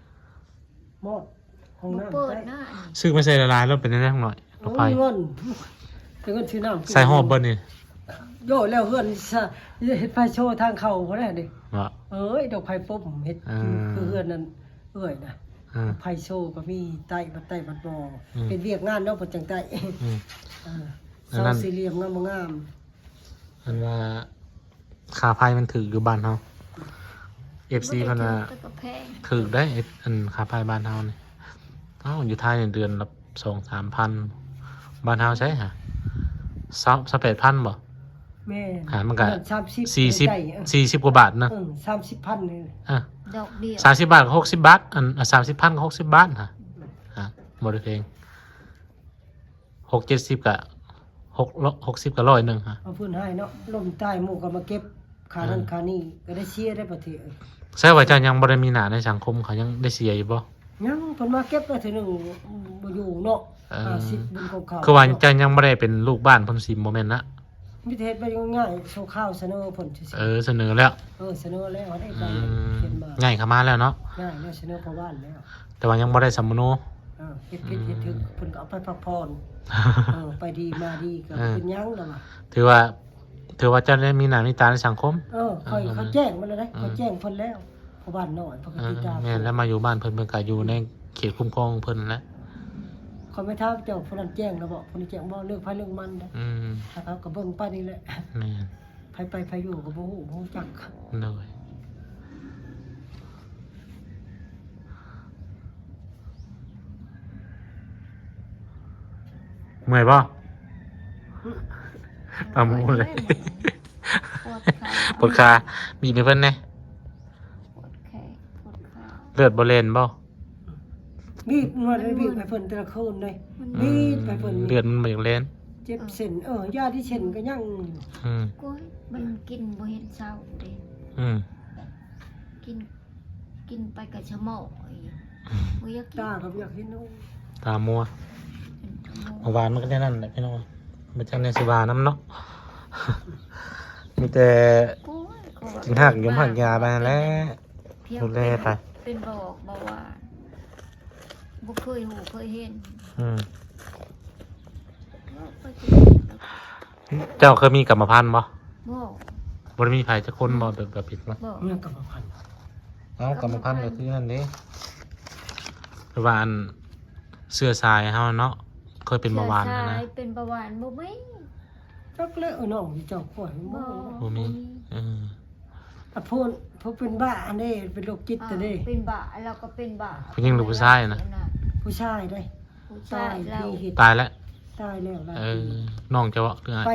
ໝໍ້ຫ້ອງນ້ຳ ບໍ່ເປີດ ໄດ້ ນະ ຊື້ມາໃສ່ຫຼາຍໆ ແລ້ວເປັນແນວໃດ ນ້ອງນ້ອຍ ໂອ້ຍ ໄຟ ເງິນ ແຕ່ເງິນຊື້ນ້ຳ ໃສ່ຮອບເບິດນີ້ ໂຍ ແລ້ວເຮືອນຊະ ເຮັດໄຟໂຊທາງເຂົ້າພຸ້ນແຫຼະນີ້ ເນາະ ເອີຍ ດອກໄຟປົມເຮັດ ອ່າ ຄືເຮືອນນັ້ນເອື້ອຍນະ ອ່າ ໄຟໂຊກໍມີ ໄຕ້ບັດໄຕ້ບັດບໍ່ ອືມ ເຮັດວຽກງານເນາະ ເພິ່ນຈັ່ງໄຕ້ ອືມ ເອີ ອັນນັ້ນ ເສົາສີ່ຫຼ່ຽມງາມບໍ່ງາມ ອັນວ່າ ຄ່າໄຟມັນຖືກຢູ່ບ້ານເຮົາ ເອັຟຊີເພິ່ນວ່າ ບໍ່ໄດ້ຖືກ ແຕ່ກໍແພງ ຖືກໄດ໋ ອັນຄ່າໄຟບ້ານເຮົານີ້ ເອົ້າ ຢູ່ໄທນີ້ເດືອນລະສອງສາມພັນ ບ້ານເຮົາໃສຫາ ຊາວ ຊາວແປດພັນບໍ່ ແມ່ນ ຫາ ມັນກະ ເດືອນສາມສິບ ສີ່ສິບ ໃກ້ໆ ເອີ ສີ່ສິບກວ່າບາດເນາະ ເອີ ສາມສິບພັນນີ້ ອ່ະ ດອກດຽວ ສາມສິບບາດກໍຫົກສິບບາດ ອັນ ອ່ະ ສາມສິບພັນກໍຫົກສິບບາດຫາ ອ່ະ ບໍ່ໄດ້ແພງ ຫົກເຈັດສິບກະ ຫົກ ຫົກສິບກະຮ້ອຍໜຶ່ງຫາ ເອົາເພິ່ນໃຫ້ເນາະ ລົ້ມຕາຍໝູ່ກໍມາເກັບ ຄ່ານັ້ນ ເອີ ຄ່ານີ້ ກໍໄດ້ເສຍໄດ້ປະເທດ ແສດງວ່າເຈົ້າຍັງບໍ່ໄດ້ມີໜ້າໃນສັງຄົມ ເຂົາຍັງໄດ້ເສຍຢູ່ບໍ່? ຍັງ ເພິ່ນມາເກັບໄດ້ເທື່ອໜຶ່ງ ບໍ່ຢູ່ເນາະ ເອີ ຫ້າສິບບຸນຂອງເຂົາ ຄືວ່າເຈົ້າຍັງບໍ່ໄດ້ເປັນລູກບ້ານເພິ່ນຊິບໍ່ແມ່ນນະ? ມີແຕ່ເຮັດໄປງ່າຍໆ ຊົ່ວຄາວສະເໜີເພິ່ນຊື່ໆ ເອີ ສະເໜີແລ້ວ ເອີ ສະເໜີແລ້ວ ໄດ້ ອືມ ຂຽນມາ ຍ້າຍເຂົ້າມາແລ້ວເນາະ ຍ້າຍແລ້ວ ສະເໜີພໍ່ບ້ານແລ້ວ ແຕ່ວ່າຍັງບໍ່ໄດ້ສຳມະໂນ ເອີ ເຮັດຜິດເຮັດຖືກ ອືມ ເພິ່ນກໍເອົາໄປພັກຜ່ອນ ເອີ ໄປດີມາດີກໍ ເອີ ເປັນຫຍັງລະວ່າ ຖືວ່າ ຖືວ່າເຈົ້າໄດ້ມີໜ້າມີຕາໃນສັງຄົມ ເອີ ຂ້ອຍ ເອີ ເຂົາແຈ້ງມາແລ້ວເດ້ ອືມ ຂ້ອຍແຈ້ງເພິ່ນແລ້ວ ພໍ່ບ້ານນ້ອຍເພິ່ນກໍ ເອີ ຕິດຕາມ ແມ່ນແລ້ວ ມາຢູ່ບ້ານເພິ່ນ ເພິ່ນກໍຢູ່ໃນເຂດຄຸ້ມຄອງຂອງເພິ່ນນັ້ນແຫຼະ ຂ້ອຍໄປຖາມເຈົ້າ ຜູ້ນັ້ນແຈ້ງແລ້ວບໍ ຜູ້ນີ້ແຈ້ງບໍ ເລື່ອງໃຜເລື່ອງມັນເດ້ ອືມ ຖ້າເຂົາກໍເບິ່ງໄປນີ້ແຫຼະ ແມ່ນ ໃຜໄປໃຜຢູ່ກໍບໍ່ຮູ້ ບໍ່ຮູ້ຈັກ ໂດຍ ເມື່ອຍບໍ່? ອືມ ຕາໝູເລີຍ ປວດຂາ ປວດຂາ ບີບໃຫ້ເພິ່ນແດ່ ປວດແຂ້ງ ປວດຂາ ເລືອດບໍ່ແລ່ນບໍ່? ບີບ ນວດໃຫ້ບີບໃຫ້ເພິ່ນແຕ່ລະຄືນເດ້ ມັນ ບີບໃຫ້ເພິ່ນ ເລືອດມັນບໍ່ຢາກແລ່ນ ເຈັບເສັ້ນ ເອີ ຢາທີ່ເສັ້ນກໍຍັງຢູ່ ອືມ ໂອ້ຍ ມັນກິນບໍ່ເຫັນເຊົ້າເດ້ ອືມ ກິນ ກິນໄປກໍສະໝໍອີກ ບໍ່ຢາກກິນ ຕາກໍບໍ່ຢາກເຫັນ ຕາມົວ ເປັນຕາມົວ ເມື່ອວານມັນກໍແນວນັ້ນແຫຼະພີ່ນ້ອງ ບໍ່ຈັກແນວຊິວ່ານຳເນາະ ມີແຕ່ ໂອ້ຍ ເຂົາວ່າ ກິນຮາກຢົມຮາກຢາໄປຫັ້ນແຫຼະ ພຽງ ດູແລໄປ ເປັນ ເປັນບອກ ບອກວ່າ ບໍ່ເຄີຍຮູ້ເຄີຍເຫັນ ອືມ ເວົ້າໄປ ເຈົ້າເຄີຍມີກຳມະພັນບໍ່? ບໍ່ ບໍ່ໄດ້ມີໃຜຈັກຄົນບໍ່? ອືມ ແບບ ແບບຜິດບໍ່? ບໍ່ ມີກຳມະພັນ ເອົ້າ ກຳມະພັນກໍຄືນັ້ນເດ້ ແບບວ່າອັນ ເຊື້ອສາຍເຮົາເນາະ ເຄີຍເປັນເບົາຫວານຫັ້ນນະ ເປັນເບົາຫວານບໍ່ມີ ຈັກແລ້ວ ເອີ ນ້ອງເຈົ້າຂ້ອຍ ບໍ່ ບໍ່ມີ ບໍ່ມີ ເອີ ອະ ຜູ້ ຜູ້ເປັນບ້າອັນນີ້ ເປັນໂລກຈິດ ອ່າ ອັນນີ້ ເປັນບ້າ ລາວກໍເປັນບ້າ ຜູ້ຍິງຫຼືຜູ້ຊາຍນະ? ຜູ້ຊາຍເດ້ ຜູ້ຊາຍ ຕາຍ ລາວ ຕາຍແລ້ວ ຕາຍແລ້ວ ເອີ ນ້ອງເຈົ້າເບາະ ຫຼືອ້າຍ? ໄປ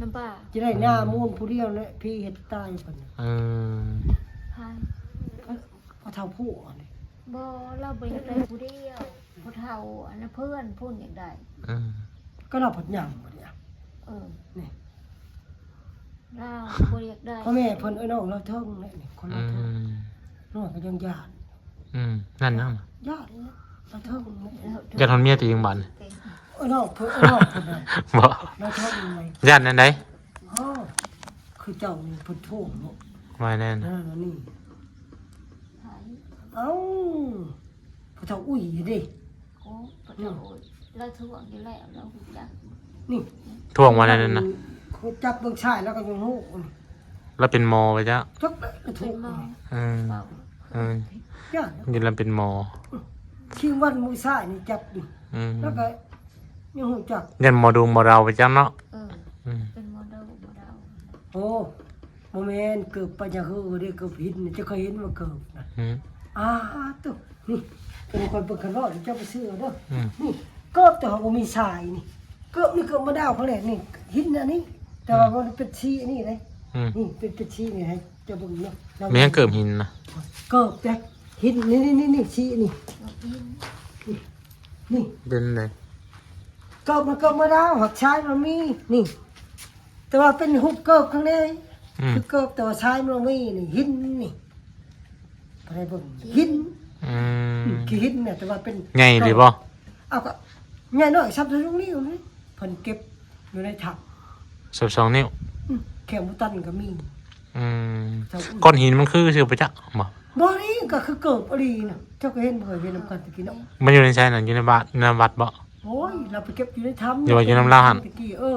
ນຳປ້າ ຈະໄດ້ໜ້າ ອືມ ມູນຜູ້ດຽວແຫຼະ ຜີເຮັດຕາຍເພິ່ນ ເອີ ໃຜ? ພໍ່ເຖົ້າຜູ້ນີ້ ບໍ່ ລາວບໍ່ຢາກໄດ້ຜູ້ດຽວ ຜູ້ເຖົ້າ ອັນນັ້ນເພື່ອນພຸ້ນຢາກໄດ້ ເອີ ກໍລາວພັດຍັງບໍ່ໄດ້ ເອີ ນີ້ ລາວບໍ່ຢາກໄດ້ ພໍ່ແມ່ເພິ່ນ ເອີ ນ້ອງລາວເທິງແຫຼະນີ້ ຄົນລາວເທິງ ອືມ ນ້ອງກໍຍັງຢ້ານ ອືມ ຢ້ານຫຍັງ? ຢ້ານລາວເທິງ ຢ້ານຮອດເມຍຕົວເອງບາດນີ້ ເອີ ນ້ອງເພິ່ນ ເອີ ນ້ອງເພິ່ນນະ ບໍ່ ລາວເທິງ ຢ້ານອັນໃດ? ໂອ້ ຄືເຈົ້ານີ້ເພິ່ນໂທເນາະ ວ່າແນ່ນະ ນີ້ ເອົ້າ ພໍ່ເຖົ້າອຸ້ຍເດ້ ໂອ້ ພໍ່ເຖົ້າອຸ້ຍ ລາວທວງຢູ່ແລ້ວ ລາວຮູ້ຈັກ ນີ້ ທວງວ່າແນວນັ້ນນະ ຮູ້ຈັກເບິ່ງຊາຍ ລາວກໍຍັງຮູ້ ລາວເປັນໝໍໄປຈ້ະ ຈັກລາວຖືກ ເອີ ເອີ ຢ້ານ ນີ້ລາວເປັປັນໝໍ ຊິງວັນມື້ຊາຍນີ້ຈັບຢູ່ ອືມ ລາວກໍຍັງຮູ້ຈັກ ຢ້ານໝໍດູໝໍເດົາໄປຈ້ະເນາະ ເອີ ອືມ ເປັນໝໍດູໝໍເດົາ ໂອ້ ບໍ່ແມ່ນເກີບປະຫຍັງເຮີເດ້ ເກີບຫີນນີ້ ເຈົ້າເຄີຍເຫັນບໍ່ເກີບນະ? ອືມ ອ້າ ໂຕ ນີ້ ໂຕ ຂ້ອຍເບິ່ງຄັນເວົ້າເຈົ້າໄປຊື້ເອົາເດີ. ອືມ ນີ້ເກີບ ແຕ່ວ່າບໍ່ມີສາຍນີ້ ເກີບນີ້ເກີບມາດາວຂ້ອງແຫຼະນີ້ ຫີນອັນນີ້ ແຕ່ວ່າ ອືມ ມັນເປັນສີອັນນີ້ເດ້. ອືມ ນີ້ເປັນ ເປັນສີນີ້ ໃຫ້ເຈົ້າເບິ່ງເນາະ. ແມ່ນຫຍັງເກີບຫີນນະ? ເກີບເດ້ ຫີນ ນີ້ໆໆ ສີອັນນີ້ ນີ້ ນີ້ ເປັນໃດ? ເກີບມັນເກີບມາດາວ ຫາກສາຍມັນມີ ນີ້ ແຕ່ວ່າເປັນຮູບເກີບຂ້າງໃນ ອືມ ຄືເກີບ ແຕ່ວ່າສາຍມັນບໍ່ມີ ນີ້ ຫີນນີ້ ໃຜເບິ່ງ ຫີນ ອືມ ອືມ ຄືຫີນນະ ແຕ່ວ່າເປັນ ໃຫຍ່ເລີຍບໍ່? ເອົາ ກໍໃຫຍ່ໜ້ອຍ ສ່ຳສອງນິ້ວນີ້ ເພິ່ນເກັບຢູ່ໃນຖັງ ສ່ຳສອງນິ້ວ ອືມ ແຂງບໍ່ຕັນກໍມີ. ອືມ ເຈົ້າ ອືມ ກ້ອນຫີນມັນຄືຊື່ໄປຈັກບໍ່? ບໍ່ ນີ້ກໍຄືເກີບອີ່ຫຼີນະ ເຈົ້າກໍເຫັນ ເຄີຍເຫັນນຳກັນແຕ່ກີ້ເນາະ. ມັນຢູ່ໃນໃສນັ້ນ? ຢູ່ໃນບ້ານ ໃນວັດບໍ່? ໂອ້ຍ ລາວໄປເກັບຢູ່ໃນຖ້ຳ ຫຼືວ່າຢູ່ນຳລາວຫັ້ນ? ແຕ່ກີ້ ເອີ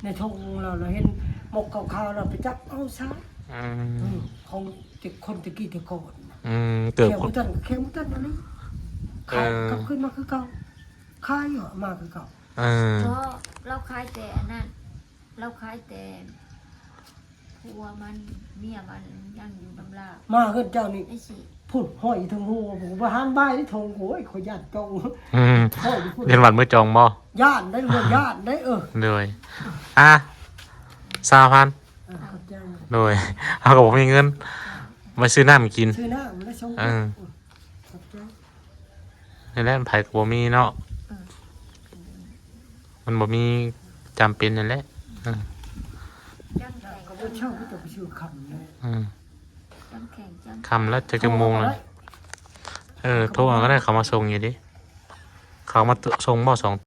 ໃນທົ່ງລາວ ລາວເຫັນໝົກຂາວໆ ລາວໄປຈັບເອົາຊະ. ອືມ ອືມ ຂອງແຕ່ຄົນແຕ່ກີ້ແຕ່ກ່ອນນະ. ອືມ ເກີບ ແຂງບໍ່ຕັນ ແຂງບໍ່ຕັນອັນນີ້ ເອີ ເຂົາກັບຄືນມາຄືເກົ່າ ຂາຍເອົາມາຄືເກົ່າ. ເອີ ເພາະລາວຂາຍແຕ່ອັນນັ້ນ ລາວຂາຍແຕ່ຜົວມັນ ເມຍມັນຍັງຢູ່ນຳລາວ. ມາເຮືອນເຈົ້ານີ້ ໄອ້ຊິ ພຸ້ນ ຫ້ອຍຢູ່ເທິງຫົວ ບໍ່ຫາມບາຍເດ້ ໂອ້ຍ ຂ້ອຍຢ້ານຈອງ. ອືມ ຫ້ອຍຢູ່ພຸ້ນ ຢ້ານຫວັດມື້ຈອງບໍ່? ຢ້ານໄດ໋ ຢ້ານໄດ໋. ເອີ ໂດຍ ອ່ະ ຊາວພັນ. ເອີ ຂອບໃຈ. ໂດຍ ເຮົາກໍບໍ່ມີເງິນມາຊື້ນ້ຳກິນ ຊື້ນ້ຳມາສົ່ງ. ເອີ ຂອບໃຈ. ນີ້ແຫຼະ ໃຜກໍບໍ່ມີເນາະ ເອີ ມັນບໍ່ມີ ຈຳເປັນນັ້ນແຫຼະ. ເອີ ຈຳແຂງ ກໍບໍ່ເຊົ່າ ກໍຕ້ອງໄປຊື້ຄຳແຫຼະ. ອືມ ຈຳແຂງ ຈຳ ຄ່ຳແລ້ວ ຈັກ ຈັກໂມງແລ້ວ? ເອີ ໂທເອົາກໍໄດ້ ເຂົາມາສົ່ງຢູ່ເດ້. ເຂົາມາສົ່ງບໍ່ ສອງ